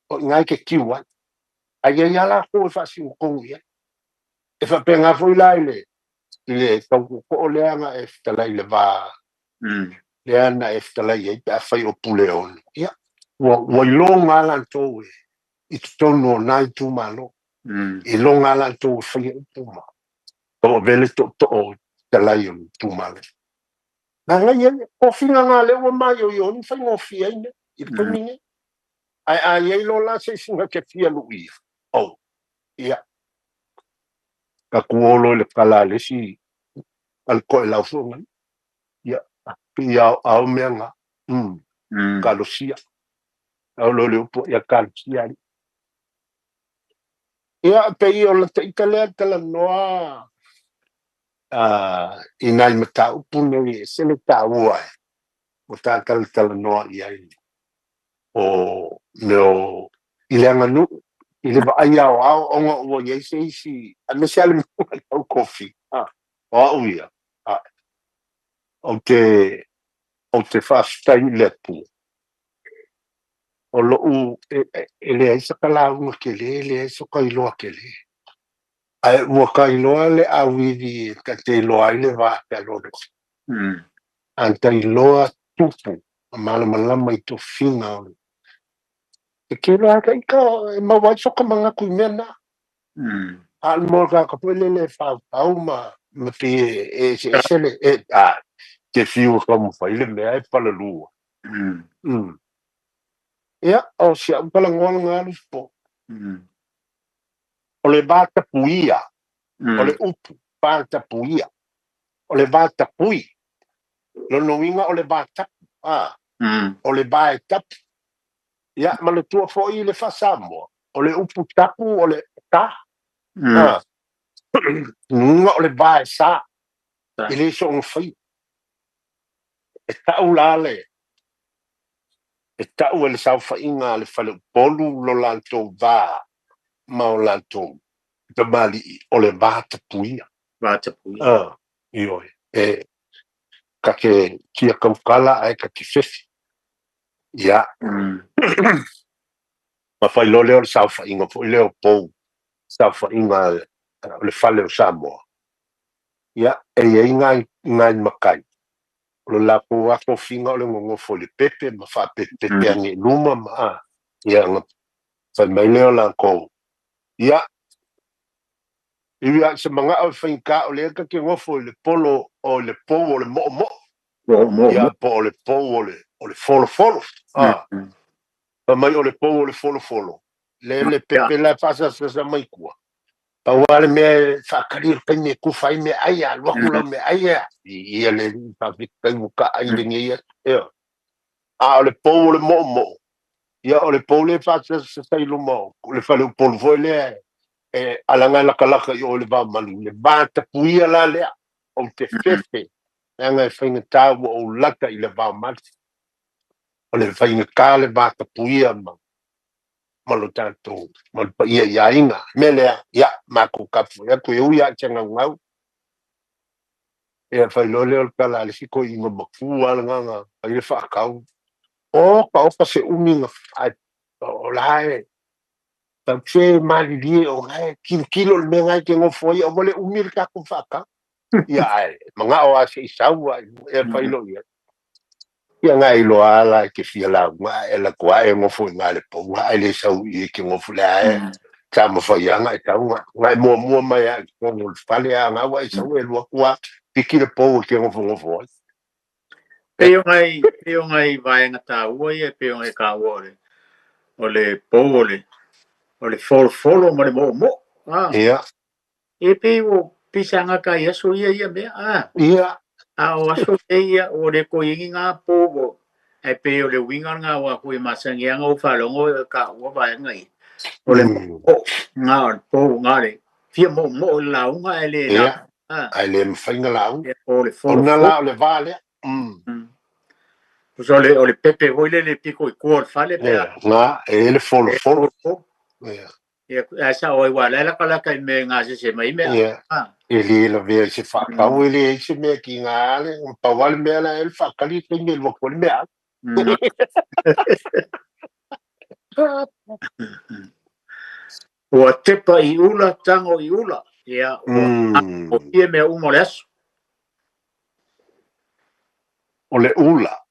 o i ina e te tiu ai. Ae i ai lava latou e faasinotonu i ai. E faapena foi la i le tautootoo lea na e fetalai i le va lea na e fetalai ai pe a fai o Puleono. Ia, ua iloga lava latou i totonu o na itumalo. Iloga lava latou e faia upu ma tauave le tootoo fetalai o le itumalo. Manaia ia, tofiga na lea ua maioio ai ma faigofie ai mea i le taimi nei. Ae a i ai loa la se isi na te fia luia, oh, ia, tatou o loa i le tala a le isi a le toelau foi nai. Ia, pei ao mea na. Kalosia. Ao loa le upu, ia kalosia ali. Ia, pei o lata ita lea talanoa. I nai mataupu nei e ese le taua e ua tatalanoa i ai o mea o i le aganuu i le vaai aoao ona ua i ai se isi aemaise lava le mea tau kofi o au ia ou te faafetai i le Atua o lou e leai se kalauga tele, e leai so kailoa tele, ae ua kailoa le auivi e ta te iloa ai le va fealoaloai. A tailoa tupu ma malamalama i tofiga o e kelo a ita e maua ai soka manatu i mea na. A o le mo tagata foi lele e faufau ma pei e eseese le e a te fiu e taumafai le mea e palalua. Ia, o si au talanoa lena Lufipo. O le vatapuia, o le upu vatapuia, o le vatapui, lona uiga o le vatapu, o le va e tapu. Ia, manatua foi le faa-Samoa, o le upu tapu o le sa. Uiga o le va e sa, e le soona faia. E tau la le e tau e le saofaiga a le faleupolu lo latou va ma o latou tamalii o le vatapuia. Vatapuia. Ioe, e ta te fia tautala ae ta te fefi. Ia, ma failoa lea o le saofaiga foi lea o pou, saofaiga o le fale o Samoa. Ia, e i ai nai matai, o le latou lava tofiga o le nonofo i le pepe ma faapepepe ane i luma ma ia na fai mai lea o latou. Ia, iwi a i se manao e faigata o lea ta te nofo i le polo o le pou o le moomoo. Mo Ia, po o le pou o le folofolo. Fai mai o le pou o le folofolo. Le le pepe la e faasasasa mai tua. Pau lava le mea e faatali le taimi e tufa ai meaai, a alu atu lau meaai e ia le alii faafetai ua taai lenei aso. Ioe. A o le pou o le moomoo, ia o le pou lea e faasasasa i luma o le faleupolu foi lea e alaga e latalata i o i le vaomalu, le vatapuia la lea, ou te fefe, leaga e faigata ua ou lata i le vaomalu. O le faigata le vatapuia ma lo tatou ma le paia i aiga. Mea lea, ia, matou tapuai atu e ui lava i se gaugau. Ia fai loa lea o le tala a le isi toeaina matua lena na fai le faatau. Oka oka se umi na ae o la e tau se malilie o la e tilotilo le mea na e te nofo ai aua le umi le tatou faatau. Ia ae manao lava se i sau ai e fai loa i ai. Ia na iloa la e te fia lauga ae alu atu lava e nofo i ina i le pou ae le sau i i e te nofo lea e taumafai lava na e tau na e muamua mai lava i totonu o le fale a na ua e sau e alu atu lava piki le pou e te nofonofo ai. Pei o nai vaega taua ia e pei ona e taua o le pou o le folofolo ma le moomoo. E pei ua pisaga kai aso ia ia mea. A o aso nei ia ua le toe i ai ni gā pou ae pei o le uiga lena aua foi e masani lava ona ou faalogo e taua vaega ia. O le moomoo na o le pou na le fia moomoo i le lauga ae le Ae le mafai ona lauga. Ia, o le Ona folofolo. La o le va lea. Tusa o le pepe foi lele pito i tua o le fale pe a Ia, na e le folofolo. Folofolo. Ia, ae sao ai ua la e latalata i mea e gasese mai mea. E le lavea i se faatau e leai se mea tiga le pau lava le mea la e le faatali le taimi e alu atu ai le meaai. Ua tepa i ula, tago i ula. Ia, ua fia mea uma o le aso. O le ula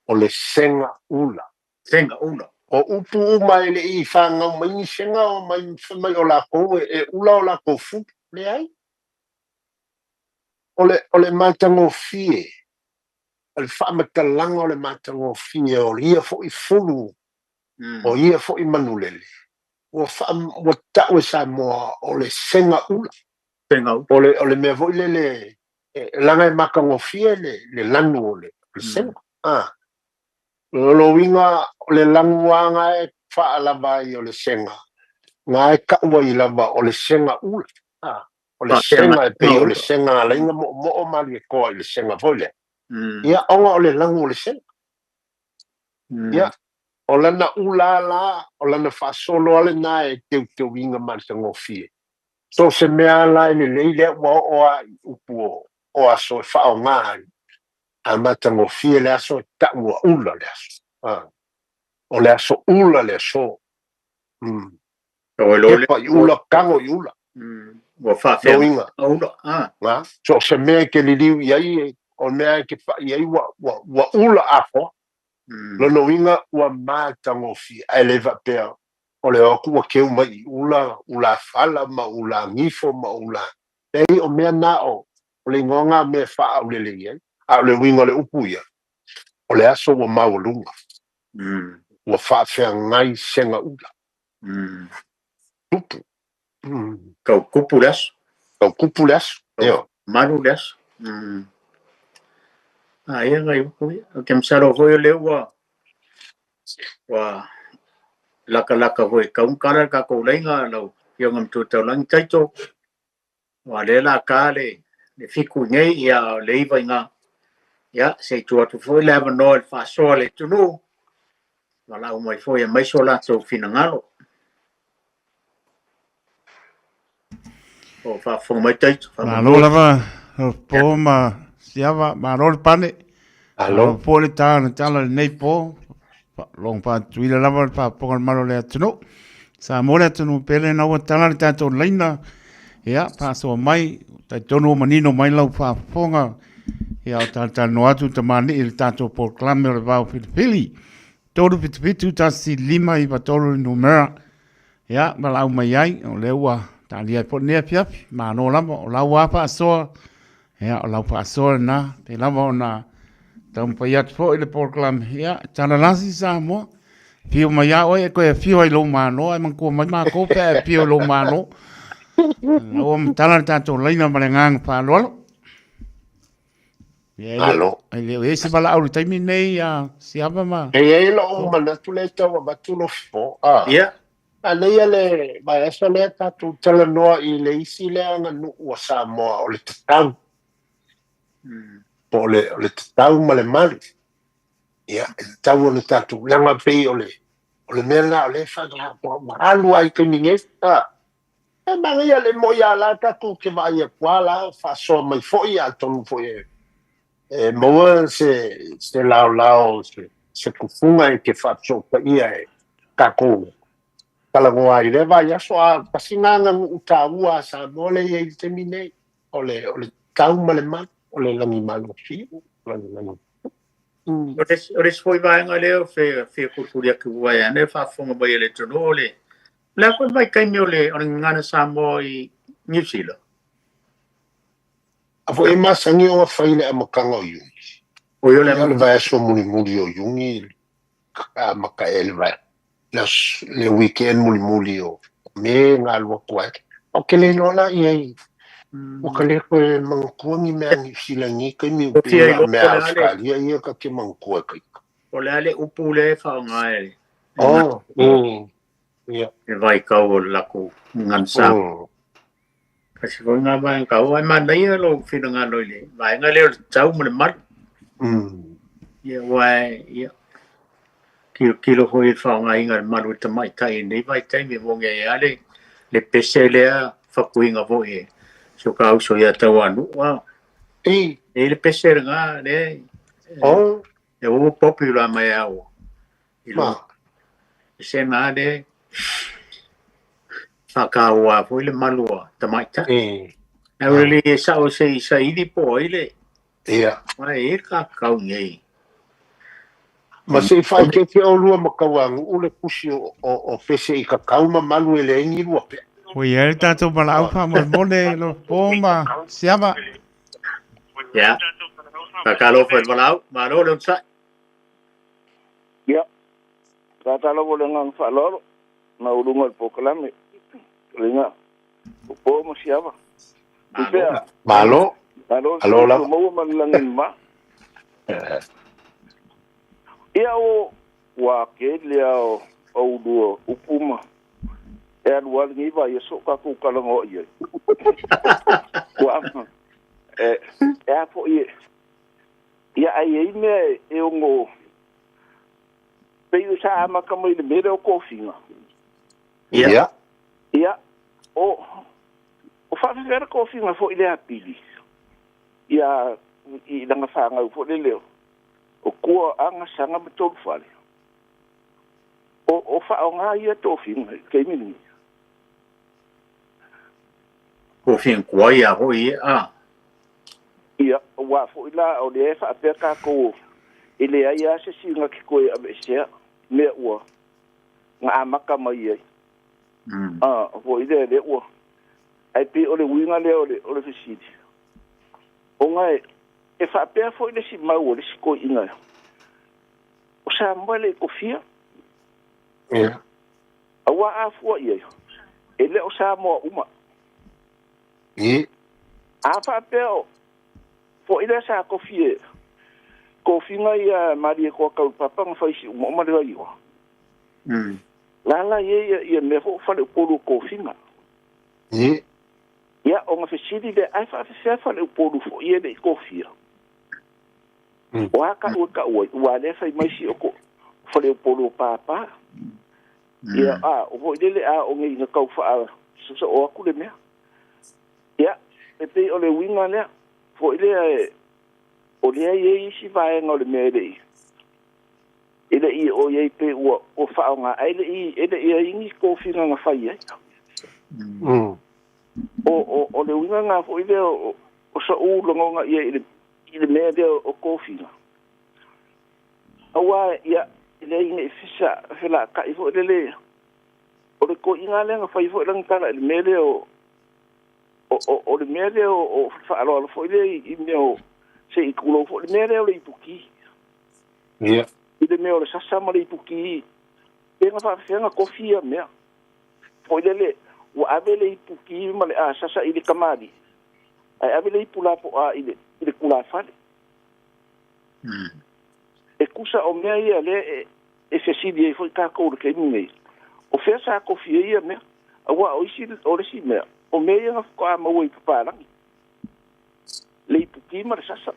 o le sega ula. Sega ula. O upu uma e lei fagau mai ni sega o mai fai mai o lakou e ula o lakou fulu. Leai. O le matagofie, o le faamatalaga o le matagofie o ia foi fulu, o ia foi manulele, ua tau e Samoa o le sega ula. Sega ula. O le mea foi lele, e laga e matagofie le lanu o le sega. O lo uiga o le lanuaga e faalava ai o le sega, na e tau ai lava o le sega ula. O le sega e pei o le sega a laiga moomoo maliekoa i le sega foi lea. Ia ona o le lagu o le sega. Ia, o lana ula la, o lana faasolo a lena e teuteuina matagofie. So se mea la e lelei lea ua oo a i upu o aso e faaaoga ai. A matagofie le aso e tau ua ula le aso. O le aso ula le aso. Kepa i ula, tago i ula. Ua faafeaga ula. So se mea e ke liliu i ai, o mea e ke pai ai ua ula afoa. Lona uiga ua matagofie. Ae le faapea o le o atu ua keu mai i ula, ula fala ma ula gifo ma ula. Leai o mea na o le igoa na mea e faaaulele i ai. A o le uiga o le upu ia, o le aso ua maualuga. Ua faafeagai sega ula. Tupu. Tau kupu le aso. Tau kupu le aso. Io. Malu le aso. A ia ngai upu ia. O te masalo foi o lea ua lakalaka foi kaungkala le tatou laiga lau Afioga Matua Taulagi Taito. Ua lea la ka le 7 nei ia le 9 iga. Ia se i tuu atu foi le avanoa i le faasoa le atunuu. Valaau mai foi e mai so latou finagalo. O faafofoga mai Taito. Malo lava o po ma siava, malo le pane. Malo po le tā na tala lenei po. Long whātuila lava le whaaponga le malo le atunuu. Sa mo le atunuu pele na ua tala le tātou laina. Ia, whaasoa mai, tai tonu o manino mai lau whaafonga. Ia, o tātā no atu tamani i le tātou polokalame o le vao filifili. 3 7 7 1 5 9 3 numera. Ia, malau mai ai, o lea ua talia po nei afiafi, malo lava, o lau a faasoa, ia, o lau faasoa lena, pe lava ona taumafai atu foi le polokalame, ia, talalasi Samoa, fio mai a oe e koe afio ai lou malo, ai manatua mai matou pe a afio i lou malo. Ua matala le tatou laina ma le agaga faaaloalo. Ia, Malo. E le o i ai se valaau i le taimi lenei a Siava ma... E i ai lou manatu lea e tau avatu lofo. Ia. Manaia le vaiaso lea tatou talanoa i le isi lea aganuu a Samoa o le tatau. Po o le tatau ma le malu. Ia, e tatau ona tatou leaga pei o le mea lena o lea e faagaga ua alu ai i taimi nei. E manaia le moi a la tatou ke vaai atu a la faasoa mai foi atonu foi e maua se laolao se tufuga e ke faafesootaia e tatou talanoa ai lea vaiaso a tasi na aganuu taua a Samoa lea e i ai i le taimi nei o le tau ma le malu o le lagimalosi o le lagi. O le isi foi vaega lea o fia kulikuli atu ai ane faafofoga mai e le atunuu o le Le a foi vaitaimi o le gagana Samoa i New Zealand. A foi e masani ona fai le amataga o Iuni. O ia le le vaiaso mulimuli o Iuni amata e le vai le weekend mulimuli o Me ngā lua atu ai. O ke le iloa la i ai. Ua ka le koe manatua ni mea New Zealand ni taimi O fia mea iloa po le a le Australia ia ka ke manatua e kai. O le a le upu le faaaoga e Oh, ia. E vaitau o le latou gagana Samoa. Kasi foi ngā vaega taua ai manaia lou finagalo i le vaega lea o le tau ma le malu. Ia ua ia kilokilo foi i le faaaogaina o le malu e tamaitai i lenei vaitaimi mo nge ai le le pese lea fatuiga foi e si o ka uso ia Tauanuu a. E E le pese lena le Oh. E ua popular mai au. I Ma. Pese na le whakaua foi le malu a tamaitai. E. Au le e sao se i saili po ai le. Ia. Mai e ka kau nei. Ma se i whaikeke o lua ma kauangu le pusi o pese i ka kau ma malu e le ingi lua pea. O ia le tātou malaau wha mo mole lo po ma siava. Ia. Whakalofa i malau, malo le onsai. Ia. Tātalo mo le nganga whaalolo. Na urunga le polokalame. Ringa. O po ma siava. Malo. Malo. Malo. Alo lava. Maua ma le langin ma. Ia o wa ke lea o ulua upuma. E alu alu ngi vai so ka ku kala ngo ia. Ua e e a fo'i ia ai ai mea e ono pei o sa amata mai le mea lea o tofiga. Ia. Ia, o faafefea le tofiga fo'i lea a Pili ia i lana fanau foi lele o tua aga saga ma tolu fale. O faaoga ia tofiga i le taimi lenei. Tofiga tuai a fo'i a. Ia, ua fo'i la o lea e faapea tatou e leai lava se isi na te toe aveesea mea ua na amata mai ai. A fo'i lea lea ua ae pei o le uiga lea o le fesili. Ona e faapea fo'i le isi mau o le isi toeaina o Samoa e le i tofia. Ia. Auā a fua i ai, e le o Samoa uma. Ia. A faapea o fo'i lea sa tofi e tofiga ia Malietoa Taulapapa na fai Siumoo ma le Vaioa. La ia ia mea fo'i o faleupolu o tofiga. Ia. Ia, ona fesili lea, ae faafefea faleupolu fo'i e le i tofia. O a ka'u e ka'u ai, ua lea fai mai si o faleupolu o pāpā. Ia, a, o fo'i lele a o nei na tau faa sosoo atu le mea. Ia, e pei o le uiga lea, fo'i lea e, o lea i ai isi vaega o le mea e le i, e le i o i ai pe ua faaoga, ae e le i ai ni tofiga na fai ai. O le uiga ngā fo'i lea o so'u lagona ia i le mea lea o tofiga. Auā ia, e leai nei fisa fela'ata'i fo'i lele o le toeaina lea na fai fo'i lana tala i le mea lea o le mea lea o faaaloalo fo'i lea i mea o se i tulou fo'i le mea lea o le ipuki. Ia. I le mea o le sasa ma le ipuki pe na faafefea na tofi ia mea. Fo'i lele ua ave le ipuki ma le asasa i le kamali'i ae ave le ipu lapo'a i le tulafale. E tusa o mea ia lea e fesili ai fo'i tatou i le taimi nei. O fea sa tofi ai ia mea. Auā o isi o le isi mea o mea ia na faatoa maua i papalagi. Le ipuki ma le sasa.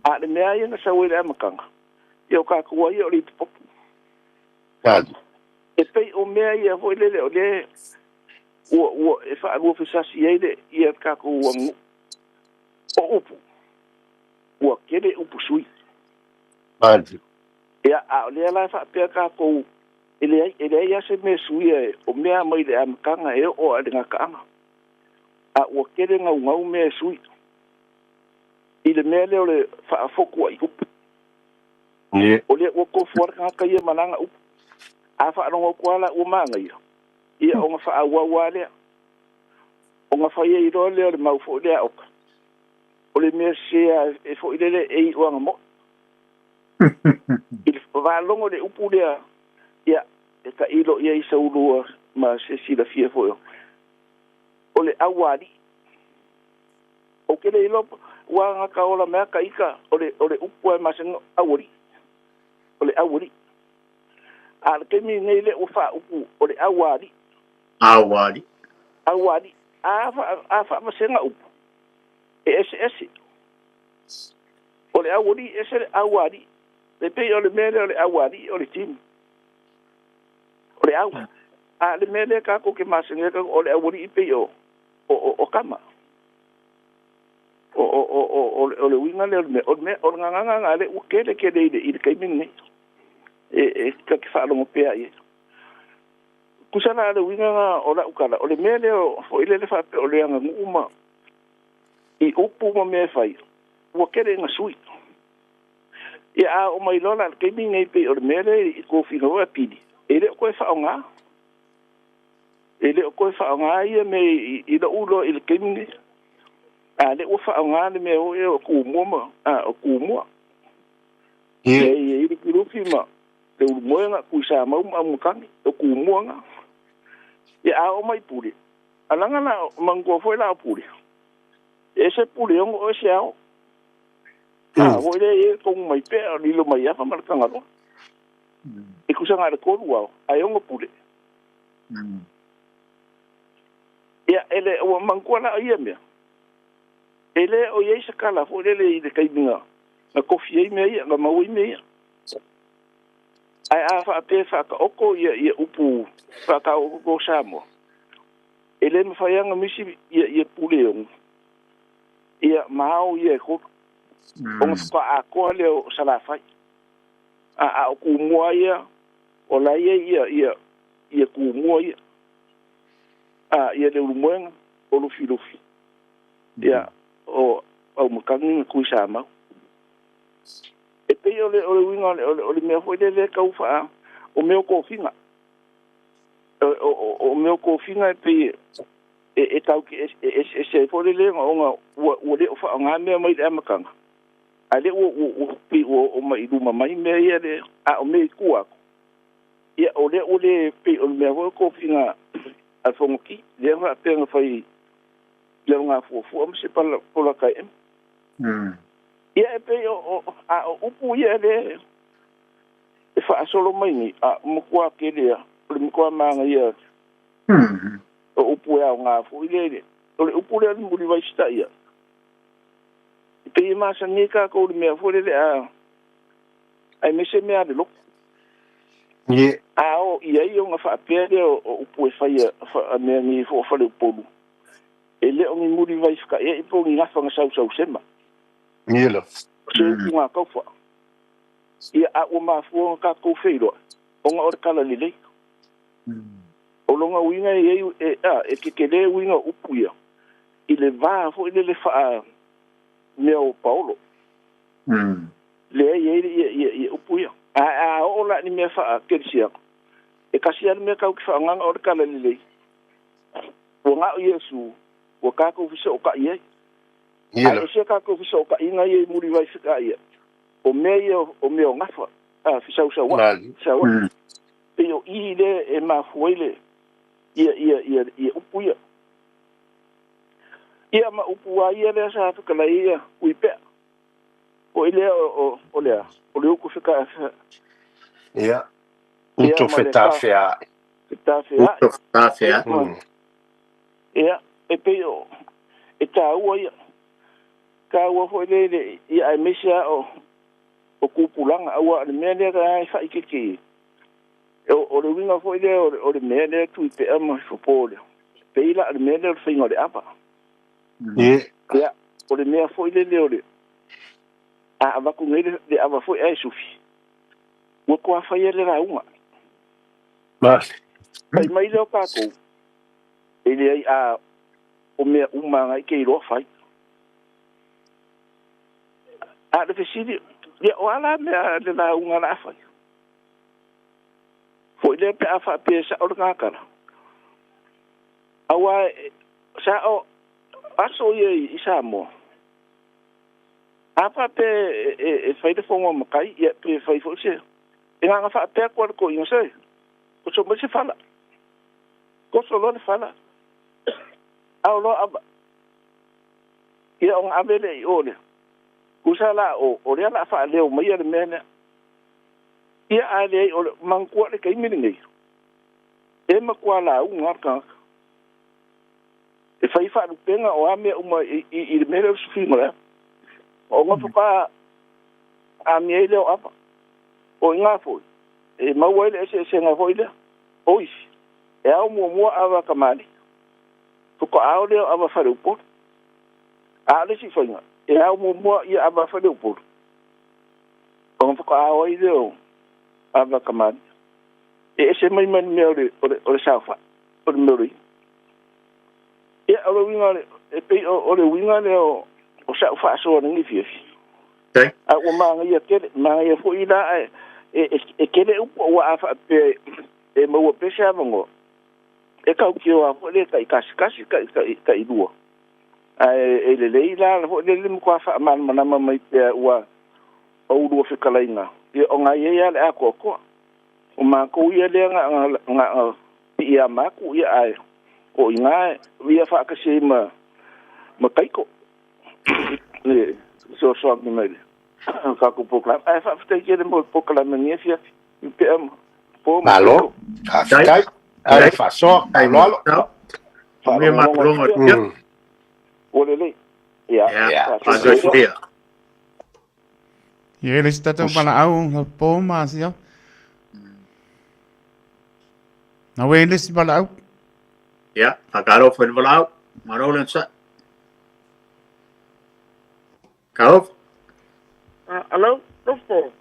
A le mea ia na sau ai le amataga, ia o tatou ai o le ipupopo. Tali. E pei o mea ia fo'i lele o lea ua e faalua fesasi ai le ia tatou aganuu. O upu, ua tele upu sui. Tali. Ia, a o lea la e faapea tatou e leai lava se mea suia e o mea mai le amataga e oo a le gataaga. A ua tele gaugau mea e sui. I le mea lea o le faafotu ai upu. Ia. O lea ua tofu lava le tagata ia ma lana upu. A faalogo atu lava la ua manaia, ia ona faaauau lava lea. Ona fai ai loa lea o le mau fo'i lea a oka. O le mea sese lava e fo'i lele e i'u agamo'i. I le faalogo i le upu lea, ia, e tailo i ai saulua ma se silafia fo'i o le auali'i. Ou te le iloa ua gata ola mai a ita o le upu e masani auali'i. O le auali'i. A le taimi nei lea ua faaupu o le auali'i. Auali'i. Auali'i. A faavasega upu, e eseese. O le auali'i ese le auali'i. E pei o le mea lea o le auali'i o le tino. O le au. A le mea lea tatou te masani ai o le auali'i pei o kama. O le uiga lea o le mea. O le mea o le gagaga na lea ua tele tele i le taimi lenei. E ta te faalogo pea i ai. Tusa la le uiga na o lau tala, o le mea lea fo'i lele faapea o le aganuu ma i upu ma mea e fai, ua tele ina sui. Ia a oo mai loa la i le taimi lenei pei o le mea lea i tofiga foi a Pili, e le o toe faaoga. E le o toe faaoga ia mea i lou iloa i le taimi lenei. A lea ua faaoga le mea foi o Tumua ma o Tumua. Ia. E i ai Lufilufi ma Leulumoega, Tuisamau ma Auimatagi, o Tumua na. Ia a oo mai Pule, alaga la manatua foi la o Pule, e ese Puleono o ese ao. A foi lea e i ai le Tonumaipea, o Lilomaiava ma le Tagaloa. E tusa na o le tolu ao, ae 6 pule. Ia, e le ua manatua la o ia mea, e le o i ai se kala foi lele i le taimi na tofi ai mea ia, na maua ai mea ia. Ae a faapea e faataoto ia upu faataotooto o Samoa, e le mafai lava ona misi ia Puleono ia ma ao ia e tolu, ona faatoa atoa lea o Salafai. A o Tumua ia, o la e i ai ia Tumua ia, ia Leulumoega, o Lufilufi, ia o Aumakani ma Tuisamau. E pei o le uiga o le mea foi lele e tau faa, o mea o tofiga. O mea o tofiga e pei e tau te eseese ai foi lele ona ua le o faaaoga mea mai le amataga, a lea ua pei ua oo mai i luma mai mea ia le, a o mea i tua atu, ia o lea ua le pei o le mea foi o tofiga a le Fonoti, lea faapea na fai le Alagafuafua ma se Polatae. Ia e pei o a o upu ia le e faasolo mai nei, a matua tele a, o le matua manaia o upu e aoga foi le, o le upu lea o le mulivai sitaia. E pei e masani ai tatou i le mea foi lele a aemaise mea a le lotu. A o i ai ona faapea lea o upu e fai a mea nei foi o faleupolu, e le o ni mulivai feta'ia'i po o ni gafa na sausausema. O se upu gataufa. Ia, a ua mafua ona tatou feiloai, ona o le tala lelei. O lona uiga e i ai, e, a, e tetele uiga o upu ia, i le va foi lele faa mea o paolo. Lea e i ai ia upu ia. A, a oo la i ni mea faa kerisiano, e tasi lava le mea tatou te faaaogaina o le tala lelei. Ua na o Iesu ua tatou fesootai ai. Ae ese tatou fesootaiga ia i mulivai fetaia, o mea ia o mea o gafa, a, fesausaua'i, fesaua'i. Pei o i lea e mafua ai le, ia, ia, ia, ia upu ia. Ia ma upu lava ia lea sa fetalai ai ia Tuipea. Foi lea o, o le a, o le utu feta, Ia, utu fetafea'i. Fetafea'i. Utu fetafea'i. Ia, e pei o, e taua ia. Taua foi le, le, ia aemaise lava o, o tupulaga, aua o le mea lea e faaeteete i ai, o le uiga foi lea o le mea lea Tuipea ma Fofo lea, pei la o le mea lea o le faiga o le ava. Ia, o le mea foi lele o le, a avatu nei le ava foi ae sufi, ua toa faia le lauga. Fai mai lea o tatou, e leai a o mea uma lava e te iloa fai. A o le fesili, ia o a la mea le lauga o le a fai? Foi lea pe a faapea e sao lena tala. Aua sa o aso ia i Samoa, a faapea e fai le fono a matai, ia pe fai foi se, e na ona faapea atu lava i le toeaina, se, oso mai se fala. Toso loa le fala, ao loa ava. Ia ona ave lea i o lea. Tusa la o lea o le a faaleo maia le mea lea. Ia a leai o le manatua le taimi lenei, e matua lauga lava le tagata. E fai faalupega o a mea uma i le mea lea o le sufiga o le ava. Ona faatoa amia ai lea o ava. O i ina foi e maua ai le eseesega foi lea. O isi, e ao muamua ava a tamalii, faatoa ao lea o ava faleupolu. A o le isi faiga, e ao muamua ia ava faleupolu, ona faatoa ao ai lea o ava tamalii. E ese mai ma le mea o le saofai, o le mea o le i'a. Ia, o le uiga, e pei o le uiga lea o sau faasoa i lenei afiafi. A ua manaia tele, manaia foi la e tele upu aua a faapea e maua pea se avanoa, e tautio lava foi le taitasi tasi, tailua. Ae e lelei la foi le matua faamalamalama mai pea ua oulua fetalaiga, ia ona e i ai lava le atoatoa. O matou ia lea na piiama atu, ia ae o i ina ia faatasi ai ma Taito le fesoasoani mai le tatou polokalame. Ae faafetai tele mo le polokalame i lenei afiafi. Pea ma po ma Malo, faafetai. Ai le faasoa, faaaloalo. Manuia Faalogologo malologa. atu pea. Ua lelei. Ia, Ia, faasoifua. faasoifua. Ia e le isi tatou valaau po ma asia. Na ue le isi valaau. Ia, faatalofa i le valaau. Malo le onosai. Talofa. Alo, Lofo.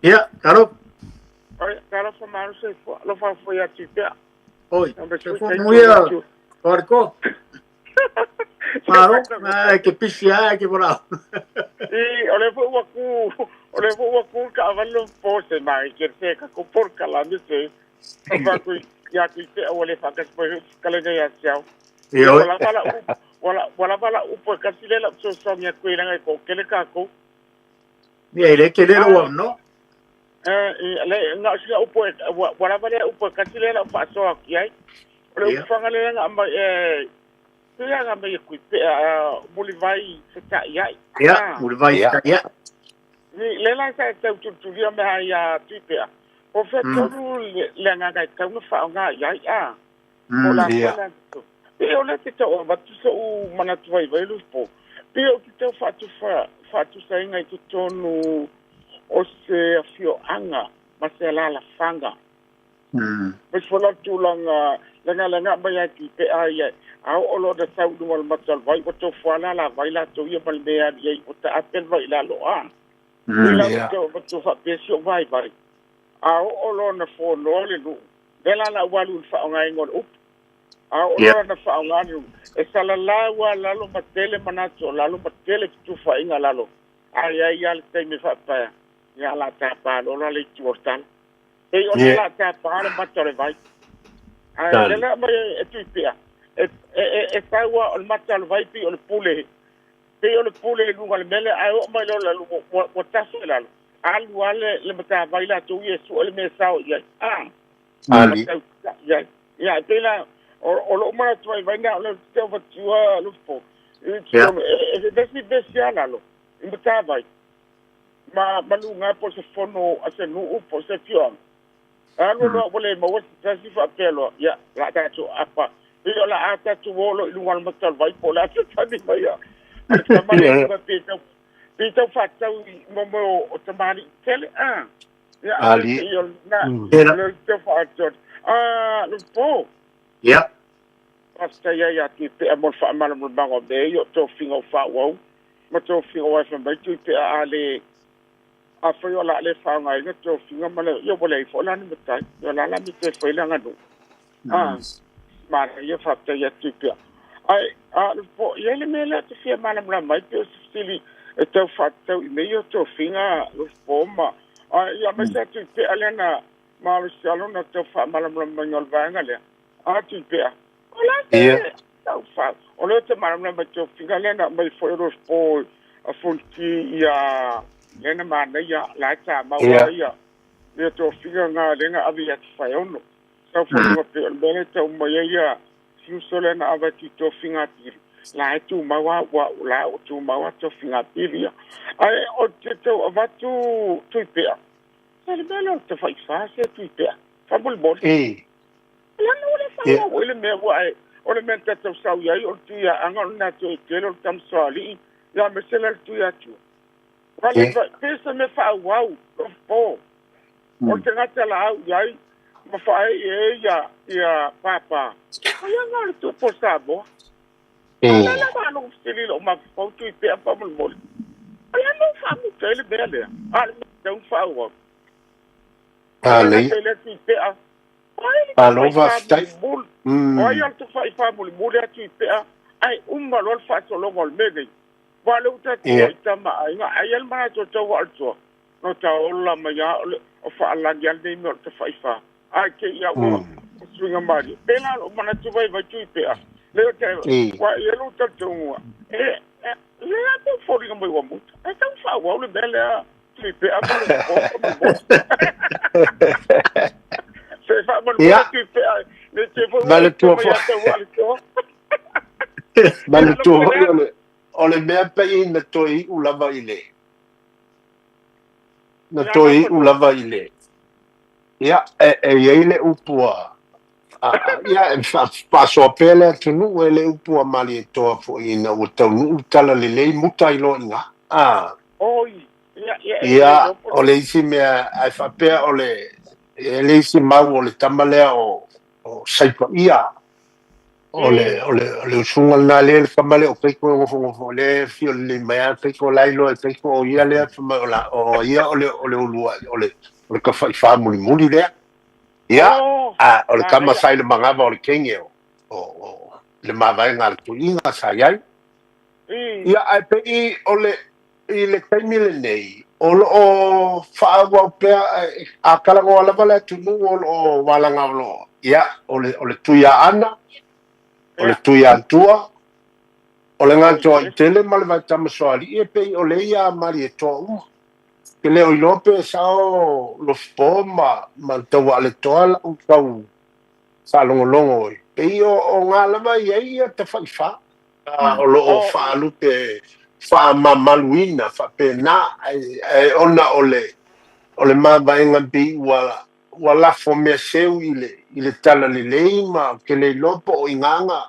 Ia, talofa. Oi, talofa malo soifua. Alofa foi atu pea. Oi, Na me soifua sui manuia, atu. Toaliko. Malo, e ke pisi lava e ke valaau. I, o le foi ua ku, o le foi ua ku ka avalo po se mai ke se ka ku por ka la mi se. O fa ku ya ku te o le fa ka se ka le ya siao. Ia, oi. Wala wala u wala wala wala u po ka sile la so so mi ku ila ko ke le ka ko. Ia, e le tele lou avanoa. Le nga sila upo wala wala upo ka sile la fa so ki ai. O le ufanga le nga ma e ia nga mai kui pe muli vai se ta ia. Ia, mulivai Ia. se taʻi aʻi. Ni le la sa tau tu tu lia me hai a tu pe. O fe tonu le nga ga tau nga fa nga ia ia. O la Ia. la. Pe o le te tau va tu so u mana tu vai vai lu po. Pe o ki tau fa tu fa fa tu sa inga i tu tonu o se fio anga ma se la la fanga. Me fola tulaga lagalaga mai ai ki pe ai ai. A o lo da sau lu al matal vai o to fuala la vai la to ia mal mea ai o ta apel vai la lo a. La to o to fa pe si o vai vai. A o lo na fo no le lu. Le la la walu fa o ngai ngol up. A o lo na fa o ngai e sala la wa la lo matele manato la lo matele tu fa inga la lo. Ai ai al te me fa pa. Ya la ta pa lo la le tu ortal. E o la ta pa le matale vai. Ai le la mai e tu pia. E e e taua o le matale vai pi o le pule. Pe o le pule lunga le mele ai o mai lo la lu o taso la lo. Alu ale le mata vai la tu ye su le me sao ia. Ah. Ali. Ya ya pe la o lo mara tu vai na le te o tua lo po. E e e besi ala lo. I mata vai. Ma malunga po se fono a se nuu po se fioanga. Alu loa ua le maua se tasi faapea ia la tatou apa. Ia o la a tatou o lo i luga o le mata o le vai po o le asa tani mai a. Ale tamali'i pe tau pe tau fa'atau i mo o tamali'i tele a. Ia Ali. ia na le tau fa'atoa. A lo po. Ia. Faafetai ai ia tuipea mo le fa'amalamalamaga o mea ia o tofiga o fa'auau ma tofiga o ae mai tuipea a le a fai o la le fa'aogaina tofiga ma le ia ua leai fo'i lana matai ia la la me toe fai le aganuu. A manaia ia faafetai atu tuipea. Ai a le po ia le mea lea te fia malamalama ai pe o se fesili e tau fa'atatau i mea ia o tofiga lo po ma a ia mai sa tuipea lea na malosialo na tau fa'amalamalamaina o le vaega lea. A tuipea. O la te tau fa o le te malamalama i tofiga lea na mai fo'i o lo po a fonti ia lena manaia la ta maua ia ia tofiga nga lenga ave ia te whaiono. Sau whanunga pe o le mele tau mai ia siuso lena ave ki tofiga piri. La e tū maua wa la o tū maua tofiga piri ia. Ai o te tau avatu tuipea. Sa le mele o te whaifā se tuipea. Whamolmoli. E. La no le whaua o le mea ua e o le mea tatau sau iai o le tui a anga o le nā te tele o le tamsoali'i. Ia me sela le tui atua. Wale pesa me whaauau, o po. O te ngata la au iai, ma whae e ia, ia pāpā. O ia ngā le tūpo Samoa. La la wā no sili lo ma whau tui pea whamolmoli. O ia no whamu te le mea lea. A le mea tau whaauau. Ali. Le tui pea. Alo faafetai. O ia le te whai whamolimoli a tui pea. Ai uma lo le whaatologa o le mea nei. Wa le uta tu i tama ai nga ai al mana to tau al tua. No ta ola ma ia o fa ala ni al nei me o te whai wha. Ai ke ia ua suinga mari. Pela o mana tu vai vai tui pea. Le o te wa ia lo ta tungua. E le a te fori mai wa muta. E tau wha wa le mele a tui pea ma le po ma mo. Se fa ma le tui pea. Le te fo Ma le tua mai a te wa le tua. Ma le tua foi o le o le mea pei na toe i'u lava i le. Na toe i'u lava i le. Ia, e iai le upu a Ia, e faasoa pea le atunuu e le upu a Malietoa foi ina ua taunuu le tala lelei muta ai loa i ina. Oi, ia, ia, e Ia, o le isi mea ae faapea o le e le isi mau o le tama lea o Saipaia. O le o le o le usuga lena lea le tama lea o Keiko e nofonofo lea e fia lelei mai lava Keiko la e iloa e Keiko o ia lea fai mai o la o ia o le o le uluai o le o le tafa'ifa mulimuli lea. Ia, a o le tama sa i le manava o le kenge o o o le mavaega a le tuiga sa i ai. Ia, ae pei o le i le taimi lenei, o lo o faaauau pea, a talanoa lava le atunuu o lo o walaga o lo ia, o le, o le Tuiaana, o le Tuiatua, o le Gatoaitele ma le Vaitamasoalii e pei o le ia a Malietoa uma. Ke le o iloa pe sao Lofipo ma, ma Tauaaletoa lau tau faalogologo ai. Pei o, o ngā lava i ai ia tafaifa. O lo o faalupe faamamaluina faapena, ae ona o le o le mavaega pei ua ua lafo mea seu i le i le tala lelei ma ou te le iloa po o i ina na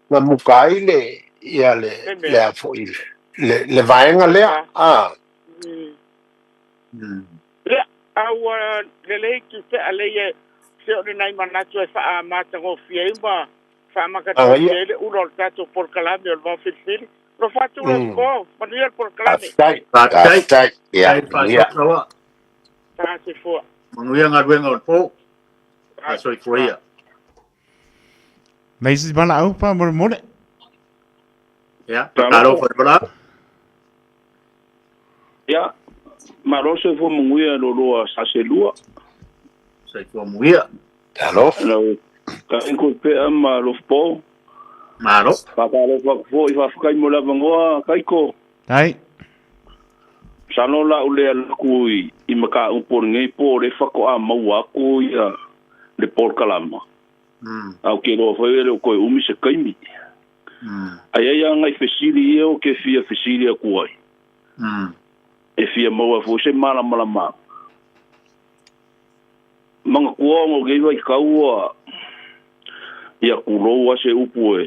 na muka ai le ia le le a foi le le vaega lea. Ia, a ua lelei Tuipe'a lei e se o lenai manatu e faamatagofie ai ma faamakatofie ai le ula o le tatou polokalame o le Vaofilifili. Alofa atu Lofipo, manuia le polokalame. Faafetai, faafetai. Ia, manuia. Fasoifua. Manuia galuega o le po. Fasoifua ia. Nei se valaau faamolemole. Ia, talofa i le valaau. Ia, malo le soifua manuia lo loa sa selua. Soifua manuia. Talofa. Lau kaiko pea ma Lofipo. Malo. Faatalofa atu foi, faafetai mo le avanoa, Kaiko. Tai. Masalo la o le alu atu i mataupu o lenei po o le faatoa maua atu ia le polokalama. Ae ou te iloa foi e le o toe umi se taimi. Ae i ai lava nai fesili ia ou te fia fesili atu ai. E fia maua foi se malamalamaaga. Manatua ona o lenei vaitau ua ia tulou lava se upu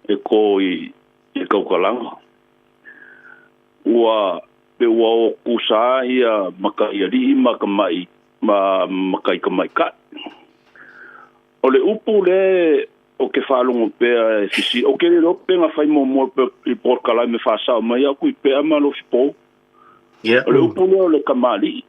e to i le tautalaga. Ua pe ua o tutusa ia mataialii ma tamai ma matai tamaitai. O le upu lea ou te faalogo pea e fesili, ou te le iloa pe na fai muamua i le polokalame faasao mai au Tuipea ma Lofipo. O le upu lea o le kamali'i.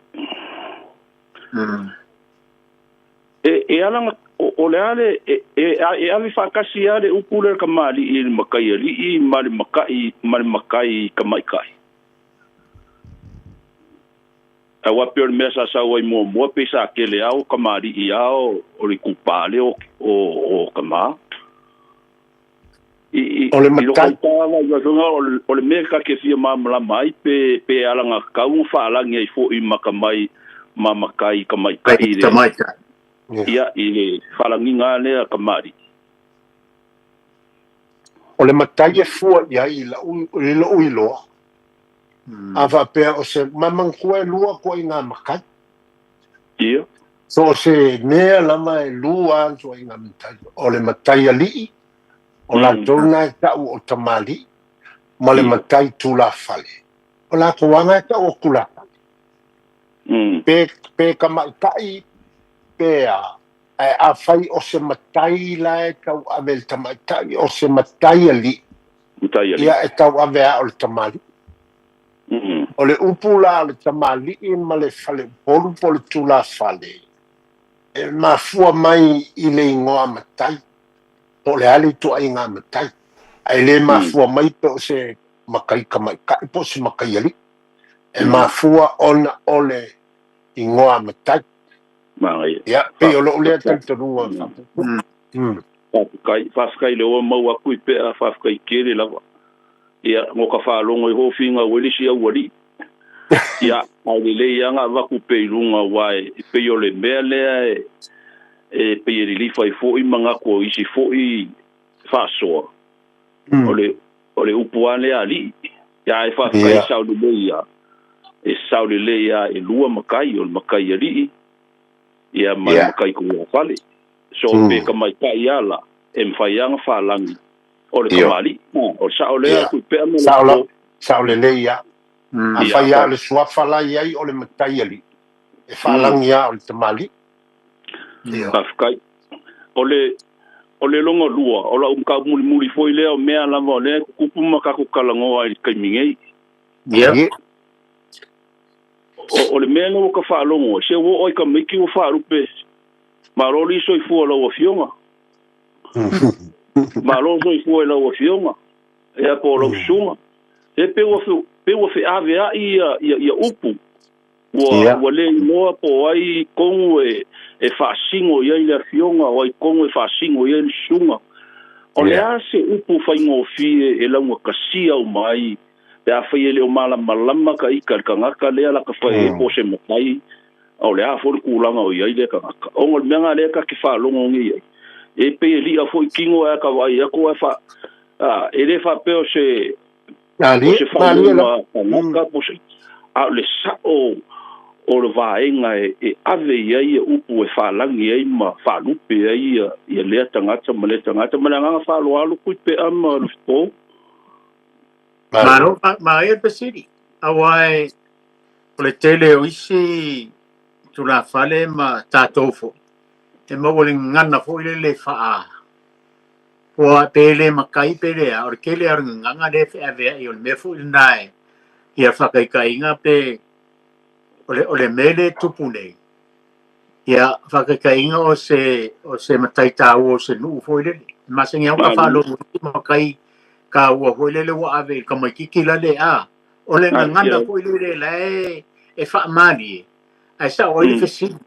E ala na, o le a le, e ave faatasi lava le upu lea o le kamali'i i le mataialii ma le matai, ma le matai tamaitai. Aua pei o le mea sa sau ai muamua pei sa tele lava o kamali'i lava o le itupa lea o tama. I O le i lou matai. ita lava i o le mea ta te fia malamalama ai pe pe alagatatau ona faalagi ai foi ma tamai ma matai tamaitai i le Tamaitai. ia i le faalagiga lea kamali'i. O le matai e fua i ai i lau i lou iloa. A faapea o se ma manatua e lua ituaiga matai. Ia. So o se mea lava e lua lava ituaiga matai. O le matai alii, o latou na e tau o tamalii, ma le matai tulafale, o latou lava na e tau o tulafale. Pe, pe tamaitai pe a, ae afai o se matai la e tauave e le tamaitai, o se matai alii, Matai alii. ia e tauave lava o le tamalii. O le upu la o le tamalii ma le faleupolu po o le tulafale, e mafua mai i le igoa matai, po o le a le ituaiga matai, ae le mafua mai pe o se matai tamaitai po o se matai alii. E mafua ona o le igoa matai. Manaia. Ia, pei o lou lea talitonuga faapuupuu. Faafetai, faafetai lea ua maua atu i pea, faafetai tele lava. Ia, no ka faalogo iho finau ai le isi aualii. Ia, ae lelei lava na avatu pea i luga aua e pei o le mea lea e e pei e lilifa ai foi manatu o isi foi faasoa. O le o le upu lava lea alii. Ia, ae faafetai e sao lelei lava. E sao lelei lava e lua matai, o le matai alii ia ma le matai tuafale. So pe tamaitai ala e mafai lava ona faalagi o le kamali'i. O le sao lea Tuipea ma le Sao lelei lava. Afai lava o le suafa la e i ai o le mataialii, e faalagi lava o le tamalii. Faafetai. O le o le lona lua, o lau mataupu mulimuli foi lea o mea lava o lea e tutupu ma tatou talanoa ai i le taimi nei. Ia. O le mea lea ua ta faalogo ai, se ua oo lava i tamaiti ua faalupe, Malo alii soifua i lau Afioga. Malo soifua i lau Afioga, ia po o lau Susuga. E pei ua pei ua feaveai ia ia ia upu. Ua ua le iloa po o ai tonu e e faasino i ai le Afioga, o ai tonu e faasino i ai le Susuga. O le a se upu faigofie e laugatasia uma ai pe afai e le o malamalama ka ita i le tagata lea lata fai ai po o se matai, a o le a foi le tulaga o i ai lea tagata. Ona o le mea lena lea ta te faalogo nei ai, e pei e lia foi tino ae ta vaai atu ae fa, a, e le faapea o se, o se faalogo tagata po o se, a o le sao o le vaega e ave i ai ia upu e faalagi ai ma faalupe ai ia lea tagata ma lea tagata. Ma le agaga faaaloalo Tuipea ma Lufipo. Malo, manaia le fesili. Aua e, o le tele o isi tulafale ma tatou foi, e maua le gagana foi lele faa, ua pe le matai pe le a, o le tele lava o le gagana lea e feaveai, o le mea foi lena e, ia faataitaiga pe, o le mea lea e tupu nei, Ia, faataitaiga o se, o se matai taua o se nuu foi lele. E masani lava ona faalogo i matai taua foi lele ua ave i le tamaitiiti lale, a, o le gagana foi lele la e, e faamalie, ae sao ai le fesili.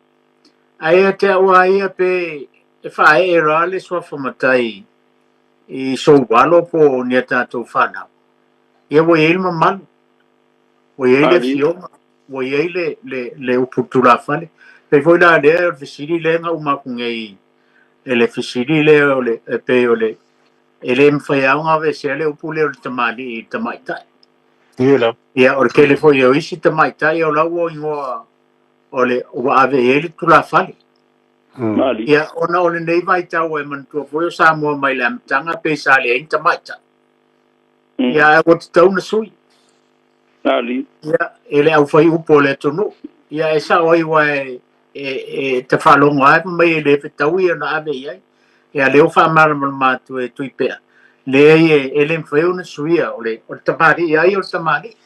Ae ia te au lava ia pe e faaee loa le suafa matai i sou alo po o ni a tatou fanau, ia ua i ai le mamalu, ua i ai le afioga, ua i ai le, le, le upu tulafale. Pei foi la lea o le fesili lea na uma atu nei e le fesili lea o le, e pei o le, e le mafai lava ona aveesea le upu lea o le tamalii i le tamaitai. Ia. Ia, o le tele foi o isi tamaitai o la ua igoa o le, ua ave i ai le tulafale. Ia, ona o lenei vaitau e manatua foi o Samoa mai le amataga pei sa leai ni tamaitai. Ia, ae ua tatau ona sui. Ia, e le aufai upu o le atunuu. Ia, e sao ai aua e, e, e ta faalogo lava fai mai e le fetaui ona ave i ai. Ia, lea ua faamalamalama atu e Tuipea, leai e, e le mafai ona suia, o le, o le tamalii lava ia o le tamalii.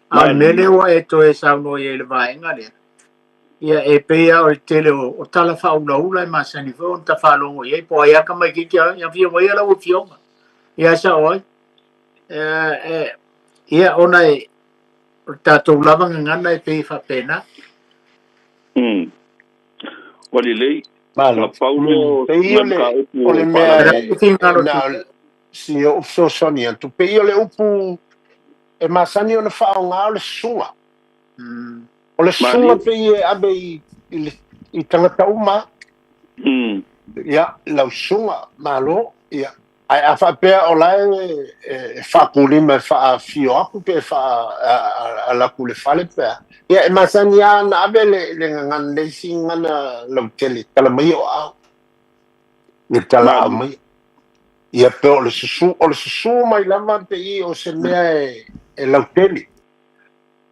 A o le mea lea ua e toe saunoa i ai i le vaega lea, ia e pei lava o le tele o, o tala faaulaula e masani foi ona ta faalogo i ai, po o ai lava tamaitiiti, ia afio mai lau afioga. Ia, sao ai. Ia, ona e, o le tatou lava gagana e pei e faapena. Ua lelei. Malo. Na pau lea o Pei o le, o le mea e, na o si ou fesoasoani atu, pei o le upu e masani ona faaaoga o le susuga. O le susuga pei e ave i, i, i tagata uma. Ia, lau susuga, malo, ia. Ae a faapea o la e faakulima e faaafio atu pe alu atu i le fale pe a, ia e masani lava ona ave le gagana, le isi gagana lautele, tala mai o aao, le tala aao mai. Ia pe o le susu, o le susu mai lava pei o se mea e lautele.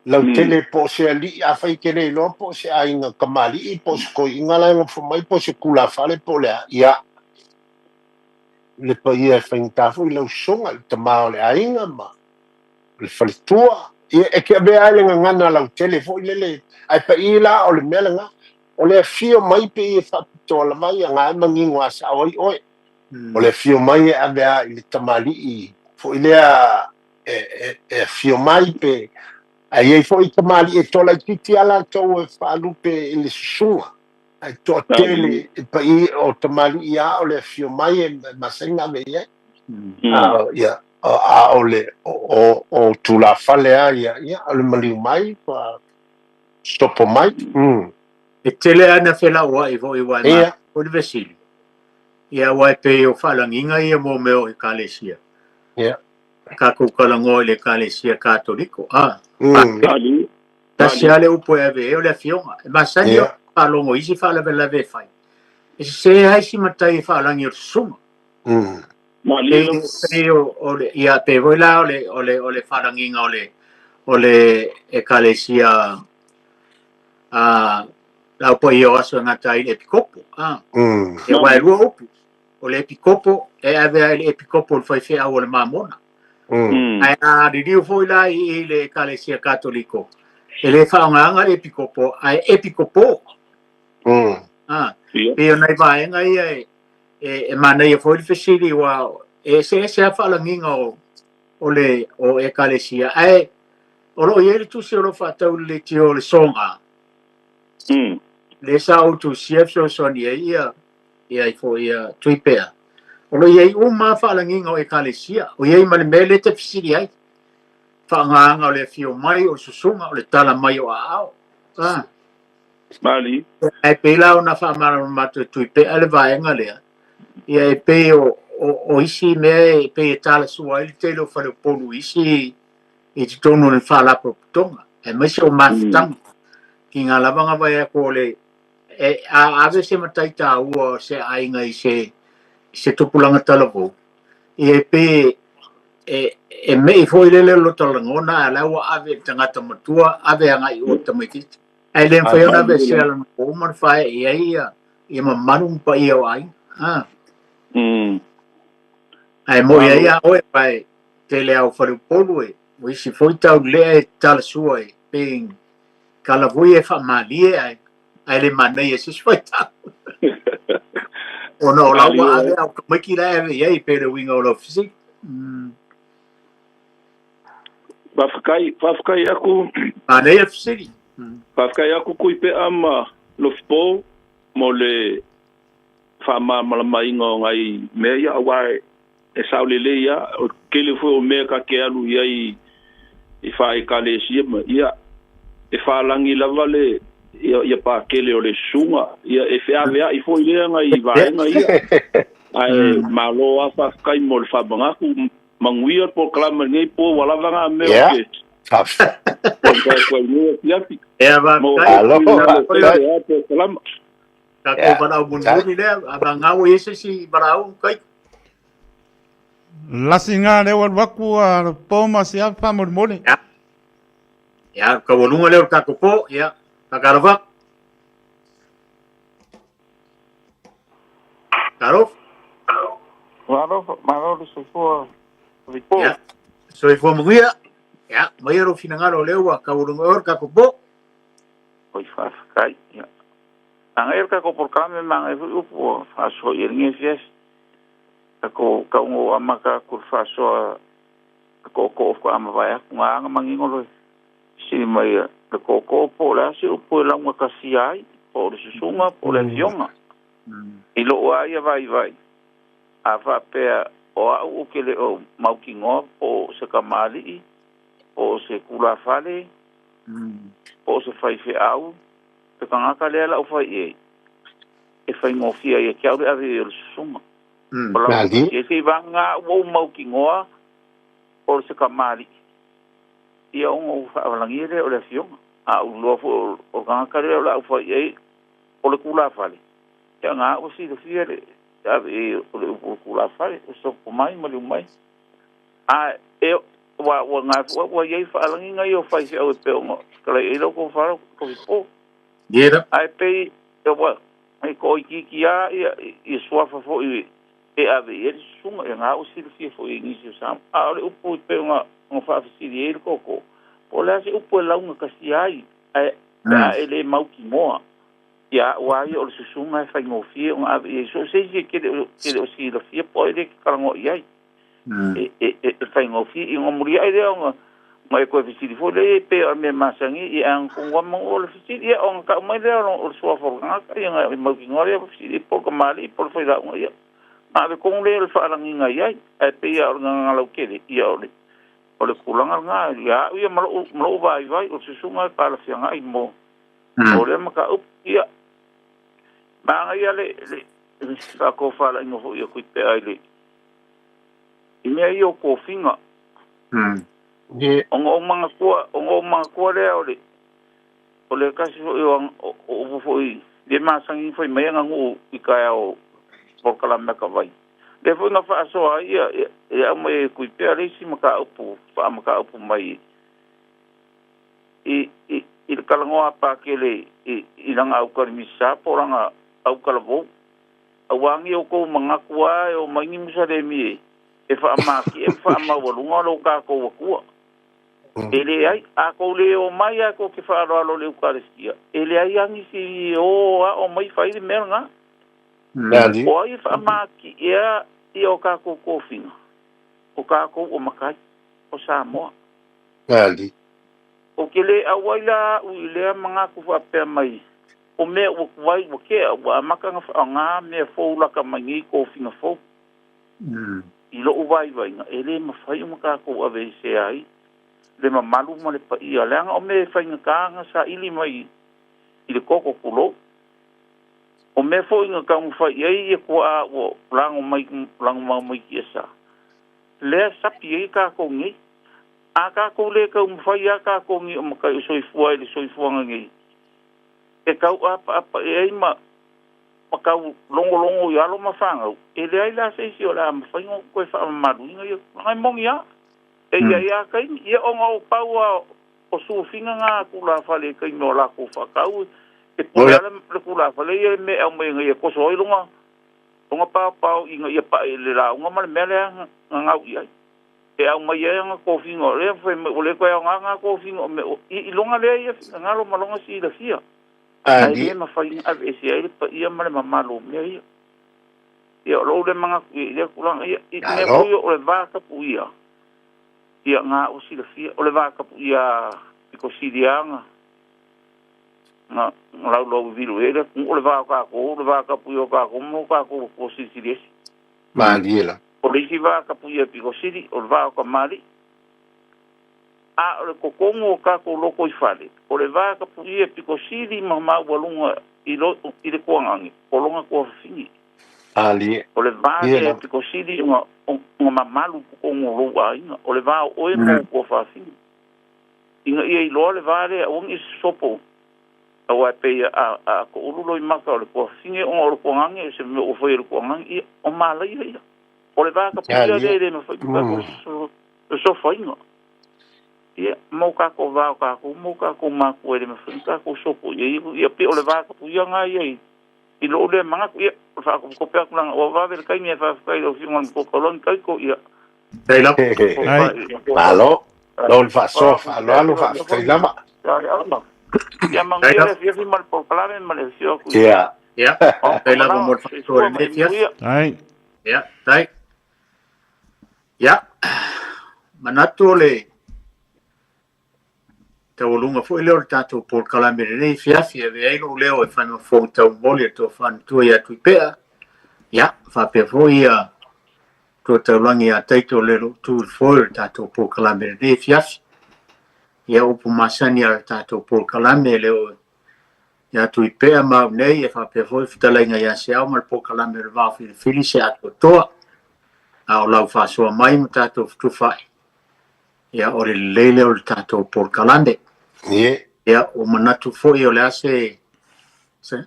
Lautele po o se alii, afai e te le iloa po o se aiga kamalii, po o se toeaina la e nofo mai, po o se tulafale po o le a, ia, le paia e faigata foi lau susuga i le tama o le aiga ma le faletua. Ia, e te avea ai le gagana lautele foi lele, ae paī la o le mea lena, o le afio mai pei e faapitoa lava ia na e manino a sao ai oe. O le afio mai e ave a i le tamalii foi lea e afio mai pe ae i ai foi tamalii e toa laitiiti a latou e faalupe i le susuga. Ae toatele e paī o tamalii a o le afio mai e masani ona ave i ai. A ia a o le o o tulafale a ia ia o le maliu mai pa sopo mai. E tele lava ina felauai foi aua e mafua foi le fesili. Ia aua e pei o faalagiga ia mo mea o Ekalesia. Tatou talanoa i le Ekalesia Katoliko, a. Tasi lava le upu e ave i ai o le afioga. E masani ona faalogo i isi faalavelave e fai. E sese ai si matai e faalagi o le susuga. Pei o le ia pe foi la o le faalagiga o le ekalesia a lau paia o aso e gata ai le epikopo a. E ua e lua upu. O le epikopo e ave ai le epikopo o le faifeau o le mamona. Ae a liliu foi la i le ekalesia Katoliko, e le faaaogaina le epikopo ae epikopo. A, pei o nai vaega ia e manaia foi le fesili ua e eseese lava faalagiga o le o ekalesia ae o loo i ai le tusi o lo o faatau i le leitio o le soga. Le sa ou tusia fesoasoani ai ia ia ai foi ia Tuipea. O lo o i ai uma faalagiga o ekalesia. O i ai ma le mea le te fesili ai. Faaaogaina o le afio mai o le susuga o le tala mai o aao. Ah. Mali. Ae pei la ona faamalamalama atu e Tuipea le vaega lea. Ia e pei o isi mea e pei e talasua ai le tele o faleupolu isi i totonu o le faalapotopotoga. Aemaise o mafutaga. Ki ngā lava vai aku o le e a ave se matai tāua o se aiga i se tupulaga talavou. Ia e pei e mei foi lele lo talagona a la ua ave le tagata matua ave agai o tamaitiiti. Ae le mafai ona ave se ala o uma na fae i ai ia ia mamalu ma paia o aiga. Ah. Ae mo ia ia oe pai tele au faleupolu e o isi foi tau lea e talasua e pei kala foi e faamalie ae ae le manaia se isi faitau. Ona o lau ua ave au tamaiti la e ave i ai pe le uiga o lau fesili. Faafetai, faafetai aku. Manaia le fesili. Faafetai aku Tuipea ma Lofipo mo le faamalamalamaina o nai mea ia aua e sao lelei lava o tele foi o mea ta te alu i ai i faekalesia ma ia e faalagi lava le ia pakele o le susuga ia e feaveai foi lea nai vaega ia ae malo lava faafetai mo le faamanatu manuia le polokalame lenei po ua lava na mea o ke Faafetai. Koe nei afiafi. Ia Mo Alo, faafetai. Polokalama. Tatou valaau mulimuli lea, a vagau i se isi valaau kai. Lasi ngā le alu aku a po ma se afa faamolemole. Ia. Ia, kaualuga lea o le tatou po, ia. Faatalofa. Talofa. Malo, malo le soifua Ripo. Ia. Soifua manuia. Ia, mai lou finagalo lea ua kaualuga o le tatou po. Oi faafetai. Ia. Manaia le tatou polokalame manaia foi upu ua faasoa i ai lenei afiafi. Tatou taugo amata atu le faasoa le tootoo faatoa mavae atu na manino le fesili mai le tootoo po o le a se upu e laugatasia ai po o le susuga po o le afioga. I lou lava ia vaivai, a faapea o au ou te le o mautinoa po o se tamalii, po o se tulafale, po o se faifeau, le tagata lea lau fai i ai, e faigofie ia te au le ave i ai o le susuga. O lau e se i vaga ua ou mautinoa o se tamalii, ia ona ou faavalagia lea o le afioga. A ou iloa foi o le tagata lea o le au fai i ai o le tulafale, ia na ua silafia le ave i ai o le upu o le tulafale, o sopo mai ma liu mai. A e ua ua ngā ua iai faalagiga ia o faifeau e pei ona fetalai ai lau tofa Tofipo. Ia. Ae pei e ua e toaitiiti lava ia ia suafa foi e ave i ai le susuga ia na ua silafia foi e nisi o Samoa. A o le upu e pei ona faafesili ai le tootoo, po o le a se upu e laugatasia ai ae pe a e le mautinoa. Ia ua ia o le susuga e faigofie ona ave i ai so o se isi e tele o silafia po o ai le te talanoa i ai. E faigofie i ona muliai lea ona ma e toe fesili foi lea e pei o le mea masani ia agatonu lava manu o le fesili ia ona tau mai lea o le suafa o le tagata ia na mautinoa lea fesili po o le tamalii po o le failauga ia na ave tonu lea o le faalagiga i ai ae pei lava o le gagana lautele ia o le tulaga lena ia au ia ma lou vaivai o le susuga e talafeagai mo o lea mataupu ia manaia le faatofalaiga foi a Tuipea i le i mea ia o tofiga. Ona ou manatua lea o le tasi foi o upu foi Le masani fai mai aganuu i taeao polokalame a ka vai. Lea foi na faasoa ai ia e aumai e Tuipea le isi mataupu faamataupu mai i i i le talanoa Pakele i i lana aukalimisa po o lana aukalavou. Auā ni outou manatu lava e omai ni Musalemi e e faamatie ma faamaualuga lo tatou Atua. E leai, a tou le omai lava tou te faaaloalo i le Eukalestia, e leai lava nisi e o aʻo mai fai le mea lena. O ai e faamatiʻea ia o tatou tofiga? O tatou o matai, o Samoa. Ou te le ʻauai la aʻu i lea manatu faapea mai, o mea ua tuai ua tea, ua amata ona faaaoga mea fou lata mai nei tofiga fou. I loʻu vaivaiga, e le mafai ona tatou aveesea ai le mamalu ma le paia, leaga o mea e faigata ona saili mai i le toto, tulou. O mea foi na taumafai i ai ia tuaa ua lago mai, lagomau mai tiasa, lea sapi ai tatou nei. A tatou le taumafai lava tatou nei o matai o soifua i le soifuaga nei, e tau apaapa i ai ma ma tau logologo i alo ma fanau, e leai la se isi o le a mafai ona toe faamamaluina ia tulaga. E moni lava, e i ai lava taimi, ia ona o pau lava o sufiga na a tulafale i taimi o latou faatau, e pule lava le tulafale ia i le mea e aumai ina ia toso ai lona lona paopao ina ia pai i le lauga ma le mea lea na gau i ai. E aumai ai ana tofiga o lea fai mai ua le toe aoga na tofiga o mea i lona lea ia finagalo ma lona silafia. Ae le mafai ona aveese ai le paia ma le mamalu o mea ia. Ia o lou lea manatu i lea tulaga ia, i mea foi o le va tapuia, ia na ua silafia, o le va tapuia pito sili lava na na laulau vilu i ai le atunuu, o le va o tatou, o le va tapuia o tatou ma o tatou atua silisili ese. Malie la. O le isi va tapuia pito sili, o le va o tamalii. A o le totonu o tatou lotoifale, o le va tapuia pito sili ma maualuga i lo, i le tuagage, o lona tuafafine. Alie. O le va lea e pito sili ona, ona mamalu i totonu o lou aiga, o le va o oe ma ou tuafafine. Ina ia iloa le va lea, aua ne i sopo, aua e pei a, a toulu loimata o le tuafafine ona o le tuagage, o se mea ua fai e le tuagage, ia, o malaia ia. O le va tapuia lea e le mafai ona tatou sosofaina. Ia, mo tatou va o tatou, mo tatou matua e le mafai ona tatou sopo i ai. Ia, pei o le va tapuia lena ia i, i lou lea manatu. Ia, o le faakopekope atu leaga ua vave le taimi ae faafetai i lau Afioga i le Matua Taulagi Taito. Ia, Ai. Malo. Lo le faasoa faaaloalo faafetai lava. Ia manuia le afiafi ma le polokalame ma le afio atu. Ia. Ia, faafetai lava mo le faasoa i lenei afiafi. Ai. Ia, tai. Ia, manatu o le taualuga foi lea o le tatou polokalame i lenei afiafi, e avea ai lou leo e fai ma fofoga taumoli a le Tofa Matua ia Tuipea, ia, faapea foi ia Matua Taulagi ia Taito le lou tu i le foe o le tatou polokalame i lenei afiafi. Ia, upu masani a le tatou polokalame e le o ia Tuipea ma au nei, e faapea foi fetalaiga ia Seao ma le polokalame o le Vao Filifili se atoatoa. A o lau faasoa mai ma tatou fetufaai, ia o le lelei lea o le tatou polokalame. Ia, ua manatu foi o le a se se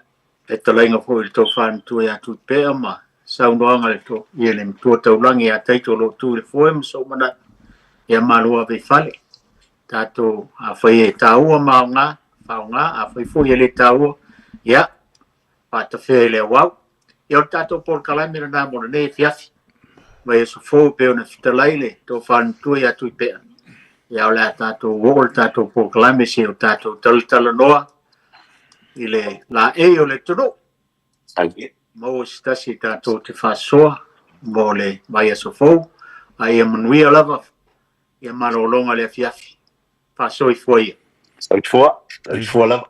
fetalaiga foi i le tofa matua ia Tuipea ma saunoaga le to ia le matua taulagi ia Taito o lo o tu i le foe ma sou manatu, ia malo ave i fale. Tatou, afai e taua ma aoga, faaaoga, afai foi e le taua, ia, faatafea i le auau. Ia o le tatou polokalame lena mo lenei afiafi. Vaiaso fou e pei ona fetalai le tofa matua ia Tuipea. Ia o le a tatou oo le tatou polokalame se o tatou talatalanoa i le laei o le atunuu. Maua se tasi tatou te faasoa mo le vaiaso fou. A ia manuia lava ia malologa le afiafi. Faasoifua ia. Soifua, soifua lava.